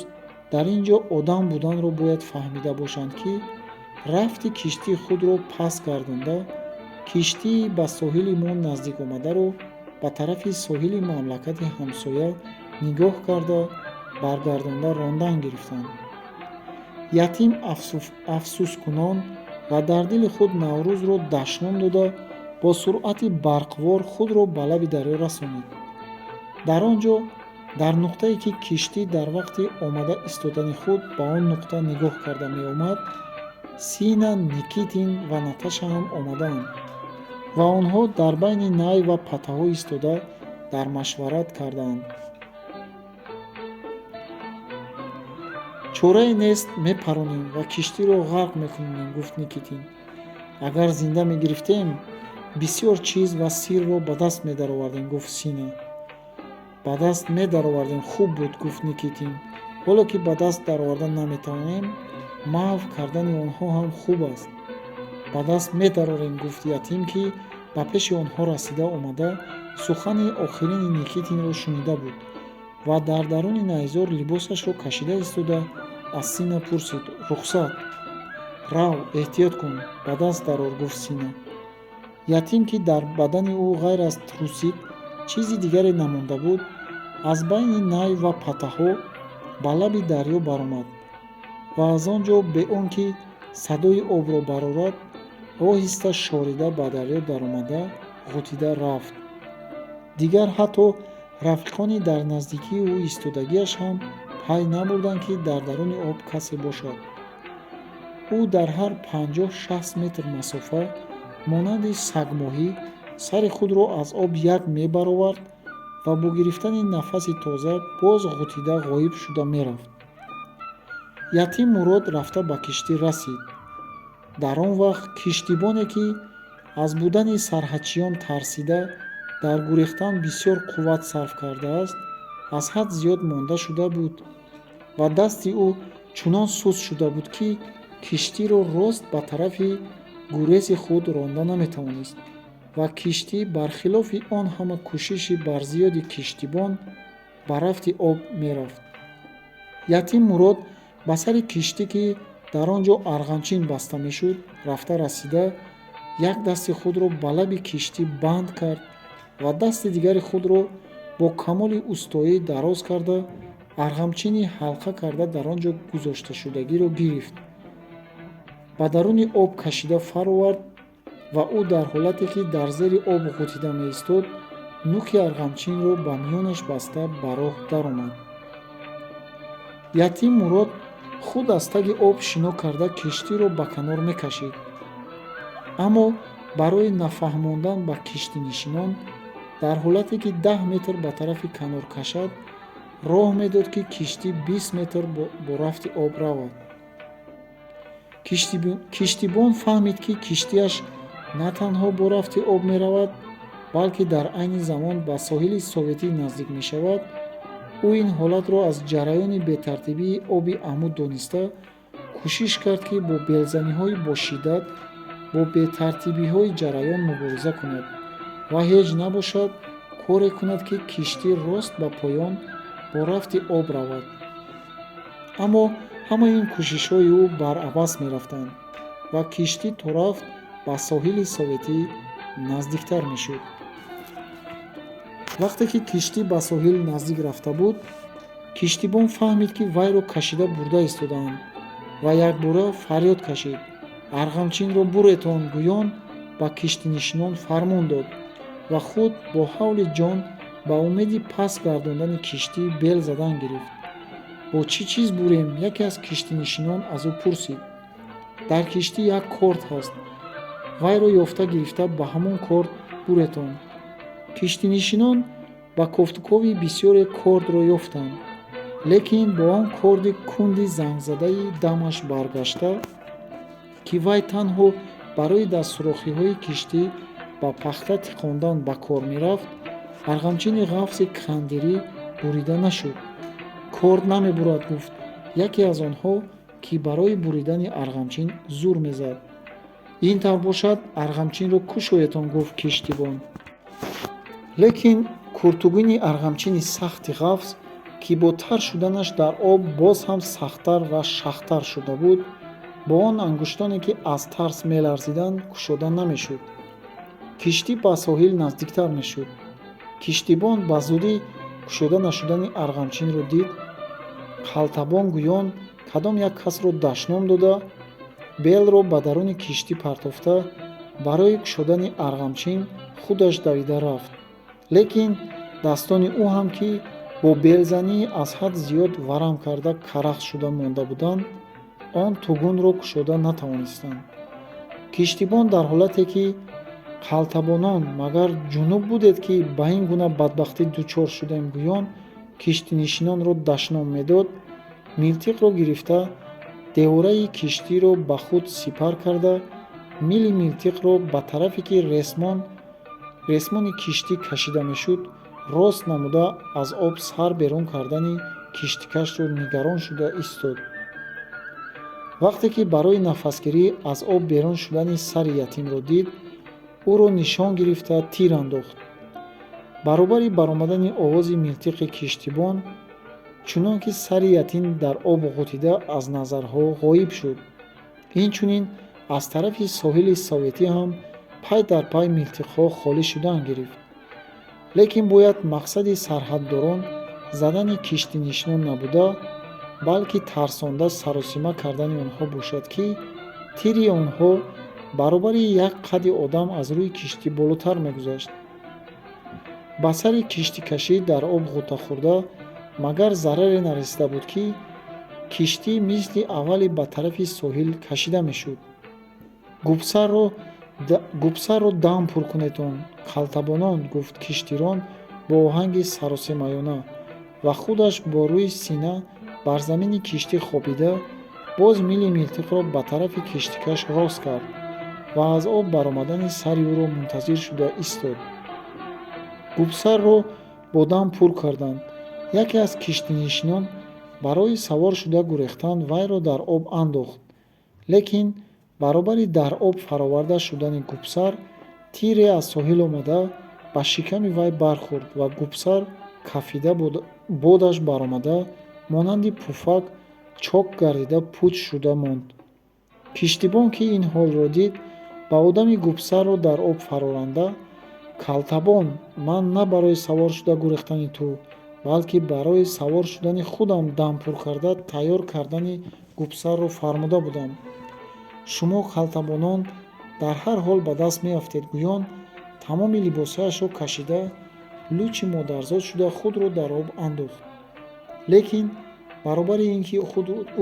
дар ин ҷо одам буданро бояд фаҳмида бошанд, ки рафти киштии худро пас гардонда, киштии ба соҳили мо наздик омадаро ба тарафи соҳили мамлакати ҳамсоя нигоҳ карда, баргардонда рондан гирифтанд. Ятим афсӯскунон ва дар дили худ Наврӯзро дашном дода, бо суръати барқвор худро ба лаби дарё расонид. Дар он ҷо, дар нуқтае, ки киштӣ дар вақти омада истодани худ ба он нуқта нигоҳ карда меомад, Сина, Никитин ва Наташа ҳам омадаанд ва онҳо дар байни най ва паттаҳо истода дар машварат кардаанд. «Чорае нест, мепаронем ва киштиро ғарқ мекунонем», гуфт Никитин. «Агар зинда мегирифтем, бисёр чиз ва сирро ба даст медаровардем», гуфт Сина. «Ба даст медаровардем, хуб буд», гуфт Никитин. «Ҳоло ки ба даст дароварда наметавонем, маҳв кардани онҳо ҳам хуб аст». «Ба даст медарорем», гуфт Ятим, ки ба пеши онҳо расида омада, сухани охирини Никитинро шунида буд ва дар даруни найзор либосашро кашида истода, аз Сина пурсид: «Рухсат?» «Рав, эҳтиёт кун, ба даст дарор», гуфт Сина. Ятим, ки дар бадани ӯ ғайр аз трусик чизи дигаре намонда буд, Аз байни най ва патаҳо ба лаби дарё баромад ва аз он ҷо бе он ки садои обро барорад, оҳиста шорида ба дарё даромада, ғутида рафт. Дигар ҳатто рафиқони дар наздикии ӯ истодагиаш ҳам пай набурданд, ки дар даруни об касе бошад. Ӯ дар ҳар 50-60 метр масофа монанди сагмоҳӣ сари худро аз об як мебаровард ва бо гирифтани нафаси тоза боз ғутида ғоиб шуда мерафт. Ятим Мурод рафта ба киштӣ расид. Дар он вақт киштибоне, ки аз будани сарҳадчиён тарсида, дар гурехтан бисёр қувват сарф кардааст, аз ҳад зиёд монда шуда буд ва дасти ӯ чунон суст шуда буд, ки киштиро рост ба тарафи гурези худ ронда наметавонист ва киштӣ бархилофи он ҳама кӯшиши барзиёди киштибон ба рафти об мерафт. Ятим Мурод ба сари киштӣ, ки дар он ҷо арғамчин баста мешуд, рафта расида, як дасти худро ба лаби киштӣ банд кард ва дасти дигари худро бо камоли устоӣ дароз карда, арғамчини ҳалқа карда дар он ҷо гузошташудагиро гирифт, ба даруни об кашида фаровард ва ӯ дар ҳолате ки дар зери об ғутида меистод, нуки арғамчинро ба миёнаш баста ба роҳ даромад. Ятим Мурод худ аз таги об шино карда, киштиро ба канор мекашид, аммо барои нафаҳмондан ба киштинишинон, дар ҳолате ки 10 метр ба тарафи канор кашад, роҳ медод, ки киштӣ 20 метр бо рафти об равад. Киштибон фаҳмид, ки киштиаш на танҳо бо рафти об меравад, балки дар айни замон ба соҳили советӣ наздик мешавад. Ӯ ин ҳолатро аз ҷараёни бетартибии оби Аму дониста, кӯшиш кард, ки бо белзаниҳои бошиддат бо бетартибиҳои ҷараён мубориза кунад ва ҳеҷ набошад, коре кунад, ки киштӣ рост ба поён бо рафти об равад. Аммо ҳамаи ин кӯшишҳои ӯ барабас мерафтанд ва киштӣ то рафт ба соҳили советӣ наздиктар мешуд. Вақте ки киштӣ ба соҳил наздик рафта буд, киштибон фаҳмид, ки вайро кашида бурда истодаанд, ва якбора фарёд кашид. Арғамчинро буретон гӯён ба киштинишинон фармон дод ва худ бо ҳавли ҷон ба умеди паст гардондани киштӣ бел задан гирифт. Бо чӣ чиз бурем? Яке аз киштинишинон аз ӯ пурсид. Дар киштӣ як корд ҳаст, вайро ёфта гирифта, ба ҳамон корд буретон. Киштинишинон ба кофтукови бисёре кордро ёфтанд, лекин бо он корди кунди зангзадаи дамаш баргашта, ки вай танҳо барои дар сурохиҳои киштӣ ба пахта тиқондан ба кор мерафт, арғамчини ғафси кандирӣ бурида нашуд. Корд намебурад, гуфт яке аз онҳо, ки барои буридани арғамчин зур мезад. Ин тавр бошад, арғамчинро кушоетон, гуфт киштибон. Лекин куртугини арғамчини сахти ғафс, ки бо тар шуданаш дар об боз ҳам сахттар ва шахттар шуда буд, бо он ангуштоне, ки аз тарс меларзиданд, кушода намешуд. Киштӣ ба соҳил наздиктар мешуд. Киштибон ба зудӣ кушода нашудани арғамчинро дид, қалтабон гӯён кадом як касро дашном дода, белро ба даруни киштӣ партофта, барои кушодани арғамчин худаш давида рафт. Лекин дастони ӯ ҳам, ки бо белзанӣ аз ҳад зиёд варам карда карахт шуда монда буданд, он тугунро кушода натавонистанд. Киштибон дар ҳолате ки қалтабонон, магар ҷунуб будед, ки ба ин гуна бадбахтӣ дучор шудем гӯён киштинишинонро дашном медод, милтиқро гирифта, девораи киштиро ба худ сипар карда, мили милтиқро ба тарафе, ки ресмони киштӣ кашида мешуд, рост намуда, аз об сар берун кардани киштикашро нигарон шуда истод. Вақте ки барои нафасгирӣ аз об берун шудани сари Ятимро дид, ӯро нишон гирифта, тир андохт. Баробари баромадани овози милтиқи киштибон, чунон ки сари Ятим дар об ғутида аз назарҳо ғоиб шуд, инчунин аз тарафи соҳили советӣ ҳам пай дар пай милтиқҳо холӣ шудан гирифт. Лекин бояд мақсади сарҳаддорон Задани киштинишинон набуда, балки тарсонда саросима кардани онҳо бошад, ки тири онҳо баробари як қадди одам аз рӯи киштӣ болотар мегузашт. Ба сари киштикашӣ дар об ғӯта хӯрда, магар зараре нарасида буд, ки киштӣ мисли аввале ба тарафи соҳил кашида мешуд. Губсарро дам пур кунедон, калтабонон, гуфт киштирон бо оҳанги саросемаёна ва худаш бо рӯи сина бар замини киштӣ хобида, боз мили милтиқро ба тарафи киштикаш рост кард ва аз об баромадани сари ӯро мунтазир шуда истод. Губсарро бо дам пур карданд. Яке аз киштинишинон барои савор шуда гурехтан вайро дар об андохт, лекин баробари дар об фароварда шудани губсар тире аз соҳил омада ба шиками вай бархӯрд ва губсар кафида, бодаш баромада, монанди пуфак чок гардида, пуч шуда монд. Киштибон, ки ин ҳолро дид, ба одами губсарро дар об фароранда: «Калтабон, ман на барои савор шуда гурехтани ту, балки барои савор шудани худам дам пур карда тайёр кардани губсарро фармуда будам. Шумо калтабонон дар ҳар ҳол ба даст меафтед», гӯён тамоми либосҳояшро кашида, лучи модарзод шуда, худро дар об андохт. Лекин баробари ин ки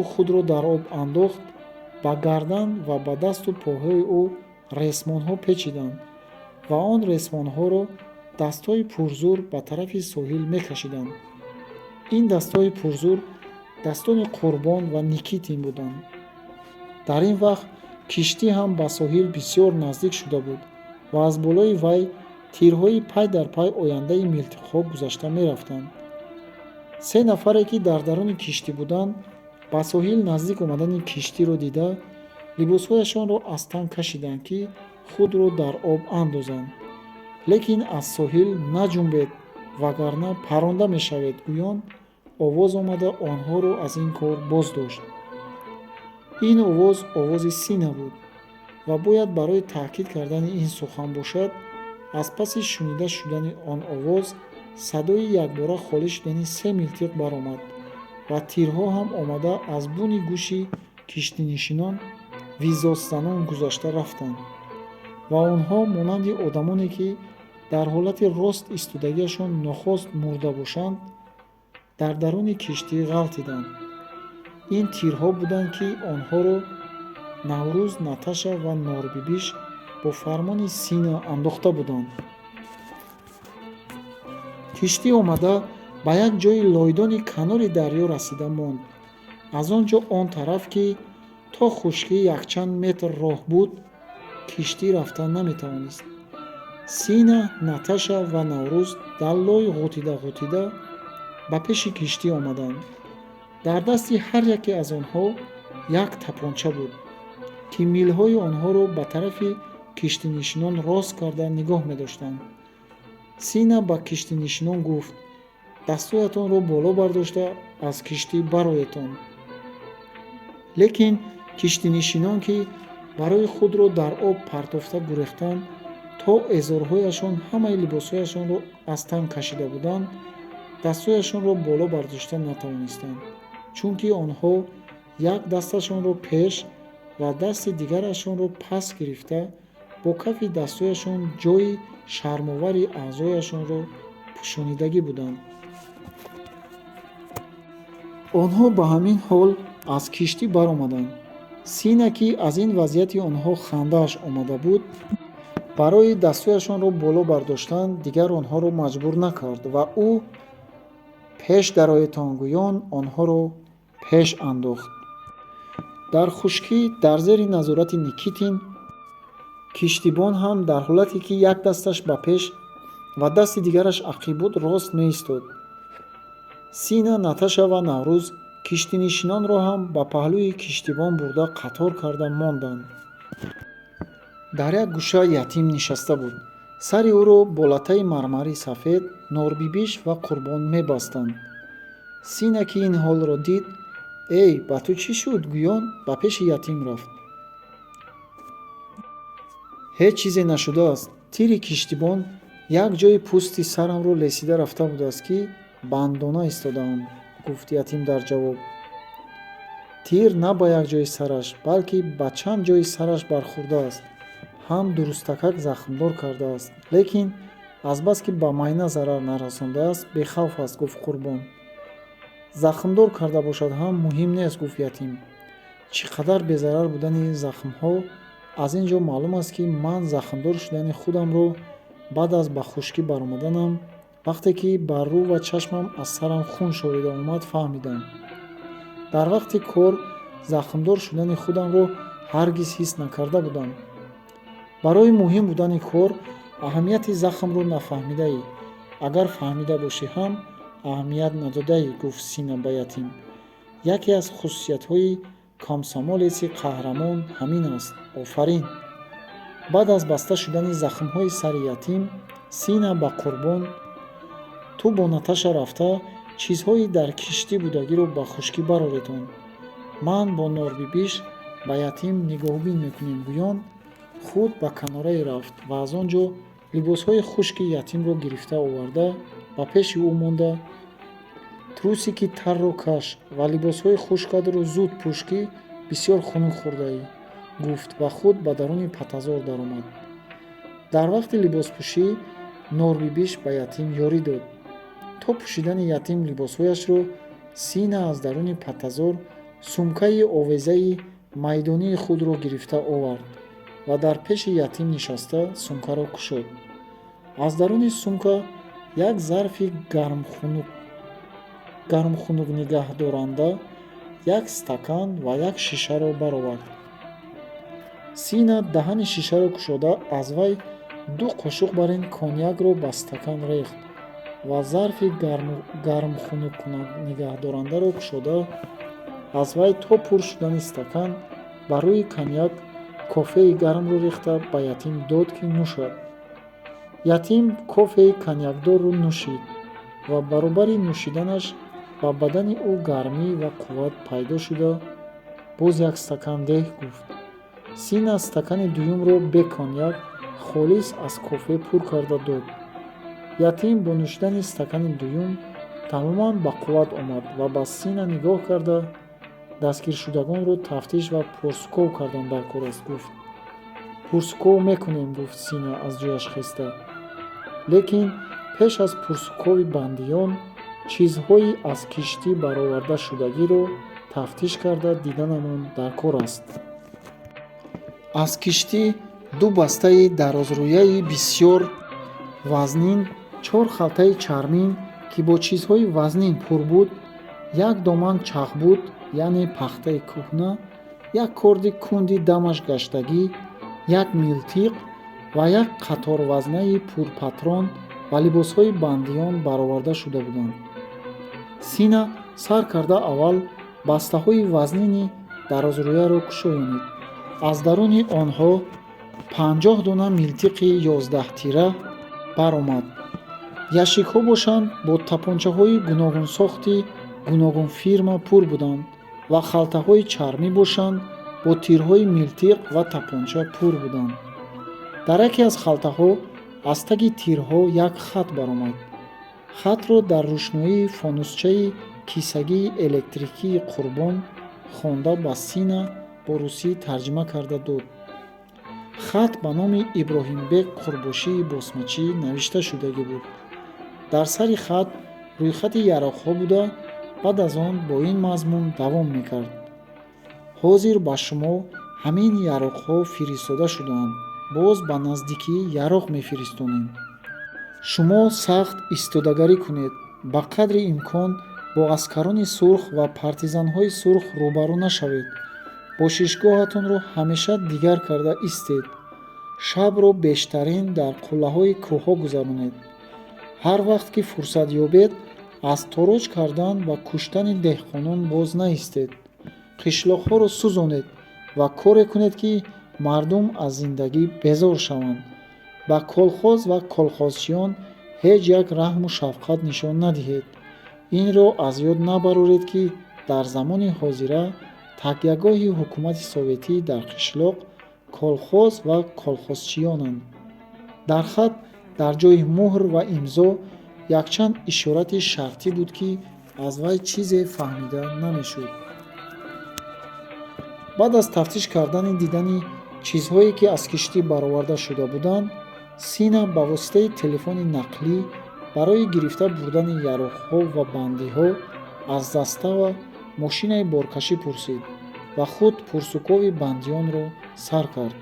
ӯ худро дар об андохт, ба гардан ва ба дасту пойҳои ӯ ресмонҳо печиданд ва он ресмонҳоро дастҳои пурзур ба тарафи соҳил мекашиданд. Ин дастҳои пурзур дастони Қурбон ва Никитин буданд. Дар ин вақт киштӣ ҳам ба соҳил бисёр наздик шуда буд ва аз болои вай тирҳои пай дар пай ояндаи милтиқҳо гузашта мерафтанд. Се нафаре, ки дар даруни киштӣ буданд, ба соҳил наздик омадани киштиро дида, либосҳояшонро аз тан кашиданд, ки худро дар об андозанд, лекин «Аз соҳил наҷунбед, вагарна паронда мешавед», гӯён овоз омада онҳоро аз ин кор боздошт. Ин овоз овози Сина буд ва бояд барои таъкид кардани ин сухан бошад, аз паси шунида шудани он овоз садои якбора холӣ шудани се милтиқ баромад ва тирҳо ҳам омада аз буни гӯши киштинишинон визосзанон гузашта рафтанд ва онҳо монанди одамоне, ки дар ҳолати рост истодагиашон нохост мурда бошанд, дар даруни киштӣ ғалтиданд. Ин тирҳо буданд, ки онҳоро Наврӯз, Наташа ва Норбибиш бо фармони Сина андохта буданд. Киштӣ омада ба як ҷои лойдони канори дарё расида монд. Аз он ҷо он тараф, ки то хушкӣ якчанд метр роҳ буд, киштӣ рафта наметавонист. Сина, Наташа ва Наврӯз дар лой ғутида ғутида ба пеши киштӣ омаданд. Дар дасти ҳар яке аз онҳо як тапонча буд, ки милҳои онҳоро ба тарафи киштинишинон рост карда нигоҳ медоштанд. Сина ба киштинишинон гуфт: «Дастҳоятонро боло бардошта, аз киштӣ бароетон». Лекин киштинишинон, ки барои худро дар об партофта гурехтан то эзорҳояшон ҳамаи либосҳояшонро аз тан кашида буданд, дастҳояшонро боло бардошта натавонистанд, чунки онҳо як дасташонро пеш ва дасти дигарашонро пас гирифта, бо кафи дастҳояшон ҷои шармовари аъзояшонро пӯшонидагӣ буданд. Онҳо ба ҳамин ҳол аз киштӣ баромаданд. Сина, ки аз ин вазъияти онҳо хандааш омада буд, барои дастҳояшонро боло бардоштан дигар онҳоро маҷбур накард ва ӯ «Пеш дароетон», гӯён онҳоро пеш андохт. Дар хушкӣ, дар зери назорати Никитин, киштибон ҳам дар ҳолате, ки як дасташ ба пеш ва дасти дигараш ақиб буд, рост меистод. Сина, Наташа ва Наврӯз киштинишинонро ҳам ба паҳлӯи киштибон бурда қатор карда монданд. Дар як гӯша Ятим нишаста буд. Сари ӯро бо латтаи мармари сафед Норбибиш ва Қурбон мебастанд. Сина, ки ин ҳолро дид, «Эй, ба ту чӣ шуд?», гӯён ба пеши Ятим рафт. «Ҳеҷ чизе нашудааст. Тири киштибон як ҷои пӯсти сарамро лесида рафта будааст, ки Бандона истодаам, гуфт Ятим дар ҷавоб. Тир на ба як ҷои сараш, балки ба чанд ҷои сараш бархӯрдааст, ҳам дурустакак захмдор кардааст, лекин азбаски ба майна зарар нарасондааст, бехавф аст, гуфт Қурбон. Захмдор карда бошад ҳам муҳим нест, гуфт Ятим. Чӣ қадар безарар будани захмҳо аз ин ҷо маълум аст, ки ман захмдор шудани худамро баъд аз ба хушкӣ баромаданам, вақте ки бар рӯ ва чашмам аз сарам хун шорида омад, фаҳмидам. Дар вақти кор захмдор шудани худамро ҳаргиз ҳис накарда будам. Барои муҳим будани кор аҳамияти захмро нафаҳмидаӣ, агар фаҳмида бошӣ ҳам, аҳамият надодаӣ, гуфт Сина ба Ятим. Яке аз хусусиятҳои комсомолеци қаҳрамон ҳамин аст. Офарин. Баъд аз баста шудани захмҳои сари Ятим, Сина ба Қурбон: «Ту бо Наташа рафта, чизҳои дар киштӣ будагиро ба хушкӣ бароретон, ман бо Норбибиш ба Ятим нигоҳубин мекунем», гӯён худ ба канорае рафт ва аз он ҷо либосҳои хушки Ятимро гирифта оварда, ба пеши ӯ монда: «Трусики тарро каш ва либосҳои хушкатро зуд пӯш, ки бисёр хунук хӯрдаӣ», гуфт ва худ ба даруни паттазор даромад. Дар вақти либоспӯшӣ Норбибиш ба Ятим ёрӣ дод. То пӯшидани Ятим либосҳояшро, Сина аз даруни паттазор сумкаи овезаи майдонии худро гирифта овард ва дар пеши Ятим нишаста, сумкаро кушод. Аз даруни сумка як зарфи гармхунукнигаҳдоранда, як стакан ва як шишаро баровард. Сина даҳани шишаро кушода, аз вай ду қошуқ барин коньякро ба стакан рехт ва зарфи гармхунукнигаҳдорандаро кушода, аз вай то пур шудани стакан ба рӯи коньяк кофеи гармро рехта, ба Ятим дод, ки нӯшад. Ятим кофеи коньякдорро нӯшид ва баробари нӯшиданаш ба бадани ӯ гармӣ ва қувват пайдо шуда, «Боз як стакан деҳ», гуфт. Сина стакани дуюмро бе коньяк, холис аз кофе пур карда дод. Ятим бо нӯшидани стакани дуюм тамоман ба қувват омад ва ба Сина нигоҳ карда: «Дастгиршудагонро тафтиш ва пурсуков кардан дар кор аст», гуфт. «Пурсуков мекунем», гуфт Сина аз ҷояш хеста, «лекин пеш аз пурсукови бандиён чизҳои аз киштӣ бароварда-шудагиро тафтиш карда диданамон дар кор аст». Аз киштӣ ду бастаи дарозрӯяи бисёр вазнин, чор халтаи чармин, ки бо чизҳои вазнин пур буд, як доман чағбуд, яъне пахтаи кӯҳна, як корди кунди дамаш гаштагӣ, як милтиқ ва як қаторвазнаи пурпатрон ва либосҳои бандиён бароварда шуда буданд. Сина сар карда аввал бастаҳои вазнини дарозрӯяро кушоёнид. Аз даруни онҳо 50 дона милтиқи 11-тира баромад. Ящикҳо бошанд, бо тапончаҳои гуногунсохти гуногунфирма пур буданд ва халтаҳои чармӣ бошанд, бо тирҳои милтиқ ва тапонча пур буданд. Дар яке аз халтаҳо аз таги тирҳо як хат баромад. Хатро дар рӯшноии фонусчаи кисагии электрикии Қурбон хонда, ба Сина бо русӣ тарҷима карда дод. Хат ба номи Иброҳимбек Қурбошии босмачӣ навишта шудагӣ буд. Дар сари хат рӯйхати яроқҳо буда, баъд аз он бо ин мазмун давом мекард: «Ҳозир ба шумо ҳамин яроқҳо фиристода шудаанд, боз ба наздикӣ яроқ мефиристонем. Шумо сахт истодагарӣ кунед, ба қадри имкон бо аскарони сурх ва партизанҳои сурх рӯбарӯ нашавед, бошишгоҳатонро ҳамеша дигар карда истед, шабро бештарин дар қуллаҳои кӯҳҳо гузаронед, ҳар вақт ки фурсат ёбед, аз тороҷ кардан ва куштани деҳқонон боз наистед, қишлоқҳоро сӯзонед ва коре кунед, ки мардум аз зиндагӣ безор шаванд, ба колхоз ва колхозчиён ҳеҷ як раҳму шафқат нишон надиҳед. Инро аз ёд набароред, ки дар замони ҳозира такягоҳи ҳукумати советӣ дар қишлоқ колхоз ва колхозчиёнанд». Дар хат дар ҷои муҳр ва имзо Якчанд ишорати шартӣ буд, ки аз вай чизе фаҳмида намешуд. Баъд аз тафтиш кардани дидани чизҳое, ки аз киштӣ бароварда шуда буданд, Сина ба воситаи телефони нақлӣ барои гирифта бурдани яроқҳо ва бандиҳо аз застава мошинаи боркашӣ пурсид ва худ пурсукови бандиёнро сар кард.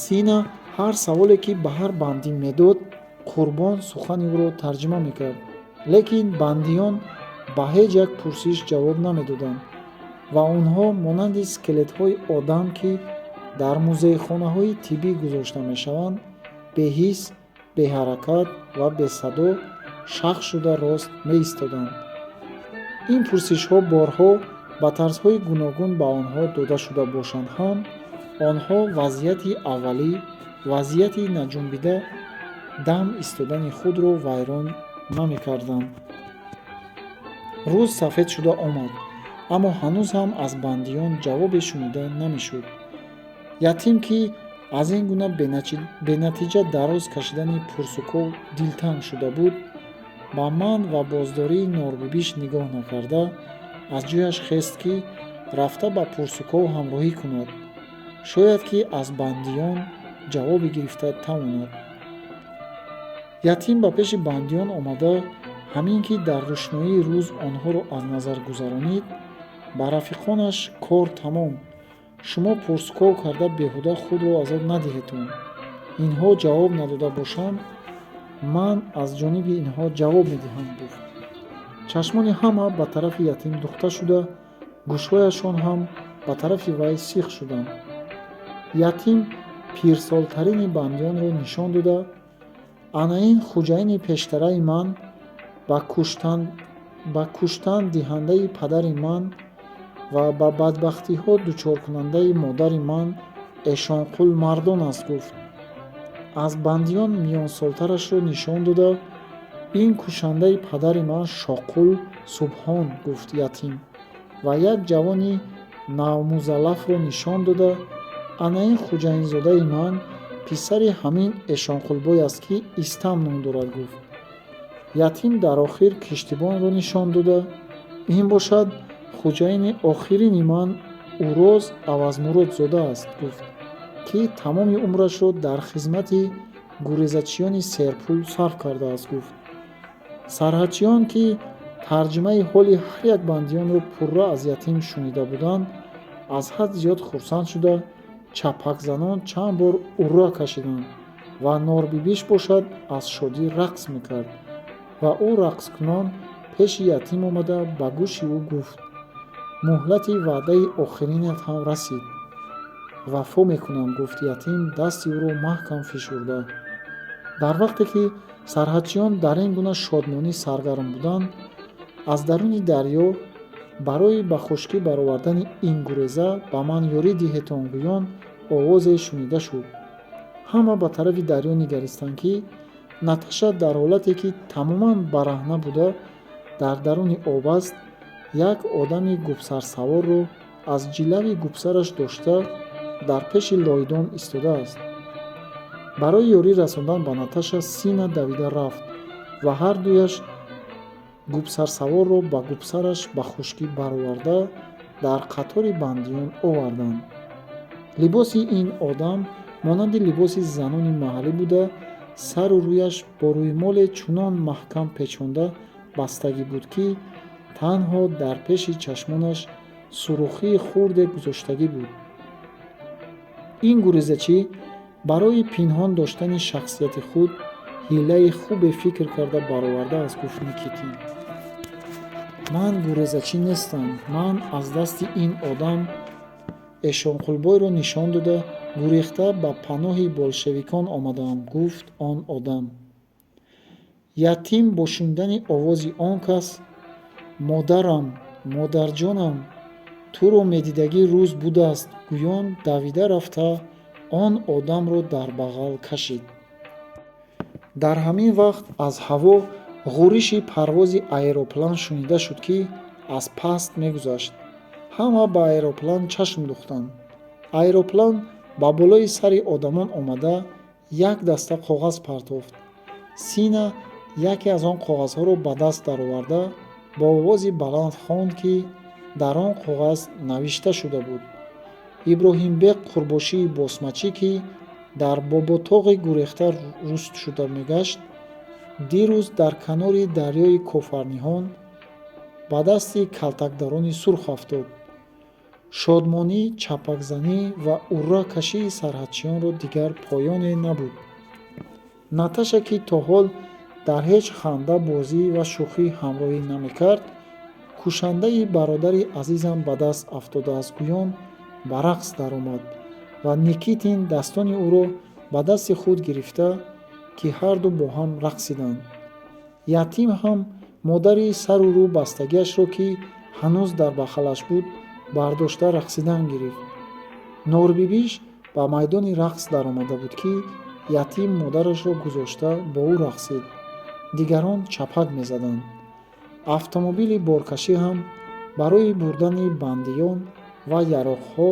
Сина ҳар саволе, ки ба ҳар бандӣ медод, Қурбон сухани ӯро тарҷима мекард, лекин бандиён ба ҳеҷ як пурсиш ҷавоб намедоданд ва онҳо монанди скелетҳои одам, ки дар музейхонаҳои тиббӣ гузошта мешаванд, беҳис, беҳаракат ва бесадо шах шуда рост меистоданд. Ин пурсишҳо борҳо ба тарзҳои гуногун ба онҳо дода шуда бошанд ҳам, онҳо вазъияти аввалӣ, вазъияти наҷунбида дам истодани худро вайрон намекарданд. Рӯз сафед шуда омад, аммо ҳанӯз ҳам аз бандиён ҷавобе шунида намешуд. Ятим, ки аз ин гуна бенатиҷа дароз кашидани пурсуков дилтанг шуда буд, ба ман ва боздории Норбибиш нигоҳ накарда, аз ҷояш хест, ки рафта ба пурсуков ҳамроҳӣ кунад, шояд ки аз бандиён ҷавобе гирифта тавонад. Ятим ба пеши бандиён омада, ҳамин ки дар рӯшноии рӯз онҳоро аз назар гузаронид, ба рафиқонаш: «Кор тамом, шумо пурсуков карда беҳуда худро азоб надиҳедтон. Инҳо ҷавоб надода бошанд, ман аз ҷониби инҳо ҷавоб медиҳам», — гуфт. Чашмони ҳама ба тарафи Ятим духта шуда, гӯшҳояшон ҳам ба тарафи вай сих шуданд. Ятим пирсолтарини бандиёнро нишон дода: «Ана ин хуҷаини пештараи ман, ба куштан диҳандаи падари ман ва ба бадбахтиҳо дучоркунандаи модари ман Эшонқул Мардон аст», — гуфт. Аз бандиён миёнсолтарашро нишон дода: «Ин кушандаи падари ман Шоқул Субҳон», — гуфт Ятим ва як ҷавони навмузаллафро нишон дода: «Ана ин хуҷаинзодаи ман, писари ҳамин Эшонқулбой аст, ки Истам ном дорад», — гуфт. Ятим дар охир киштибонро нишон дода: «Ин бошад хуҷаини охирини ман Уроз Авазмуродзода аст», — гуфт, «ки тамоми умрашро дар хизмати гурезачиёни серпул сарф кардааст», — гуфт. Сарҳадчиён, ки тарҷимаи ҳоли ҳар як бандиёнро пурра аз Ятим шунида буданд, аз ҳад зиёд хурсанд шуда, чапакзанон чанд бор урра кашиданд ва Норбибиш бошад, аз шодӣ рақс мекард ва ӯ рақскунон пеши Ятим омада, ба гӯши ӯ гуфт: «Муҳлати ваъдаи охиринат ҳам расид». «Вафо мекунам», — гуфт Ятим, дасти ӯро маҳкам фишурда. Дар вақте ки сарҳадчиён дар ин гуна шодмонӣ саргарм буданд, аз даруни дарё «Барои ба хушкӣ баровардани ин гуреза ба ман ёрӣ диҳетон» гӯён овозе шунида шуд. Ҳама ба тарафи дарё нигаристанд, ки Наташа дар ҳолате, ки тамоман бараҳна буда, дар даруни об аст, як одами гупсарсаворро аз ҷилави гупсараш дошта, дар пеши лойдон истодааст. Барои ёрӣ расондан ба Наташа Сина давида рафт ва ҳардуяш гупсарсаворро ба гупсараш ба хушкӣ бароварда, дар қатори бандиён оварданд. Либоси ин одам монанди либоси занони маҳаллӣ буда, сару рӯяш бо рӯймоле чунон маҳкам печонда бастагӣ буд, ки танҳо дар пеши чашмонаш сурухии хурде гузоштагӣ буд. Ин гурезачӣ барои пинҳон доштани шахсияти худ ҳилаи хубе фикр карда баровардааст, гуфт Никитин. «Ман гурезачӣ нестам. Ман аз дасти ин одам, Эшонқулбойро нишон дода, гурехта ба паноҳи болшевикон омадаам», — гуфт он одам. Ятим бо шунидани овози он кас: «Модарам, модарҷонам, туро медидагӣ рӯз будааст», — гӯён давида рафта, он одамро дар бағал кашид. Дар ҳамин вақт аз ҳаво ғӯриши парвози аэроплан шунида шуд, ки аз паст мегузашт. Ҳама ба аэроплан чашм духтанд. Аэроплан ба болои сари одамон омада, як даста коғаз партофт. Сина яке аз он коғазҳоро ба даст дароварда, бо овози баланд хонд, ки дар он коғаз навишта шуда буд: Иброҳимбек Қурбошии босмачӣ, ки дар Боботоғи гурехта руст шуда мегашт, дирӯз дар канори дарёи Кофарниҳон ба дасти калтакдарони сурх афтод. Шодмонӣ, чапакзанӣ ва урра кашии сарҳадчиёнро дигар поёне набуд. Наташа, ки то ҳол дар ҳеҷ ханда, бозӣ ва шӯхӣ ҳамроҳӣ намекард, кушандаи бародари азизам ба даст афтодааст гӯён ба рақс даромад ва Никитин дастони ӯро ба дасти худ гирифта, ки ҳарду бо ҳам рақсиданд. Ятим ҳам модари сару рӯ бастагиашро, ки ҳанӯз дар бағалаш буд, бардошта рақсидан гирифт. Норбибиш ба майдони рақс даромада буд, ки Ятим модарашро гузошта бо ӯ рақсид. Дигарон чапак мезаданд. Автомобили боркашӣ ҳам барои бурдани бандиён ва яроқҳо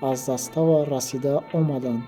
аз застава расида омаданд.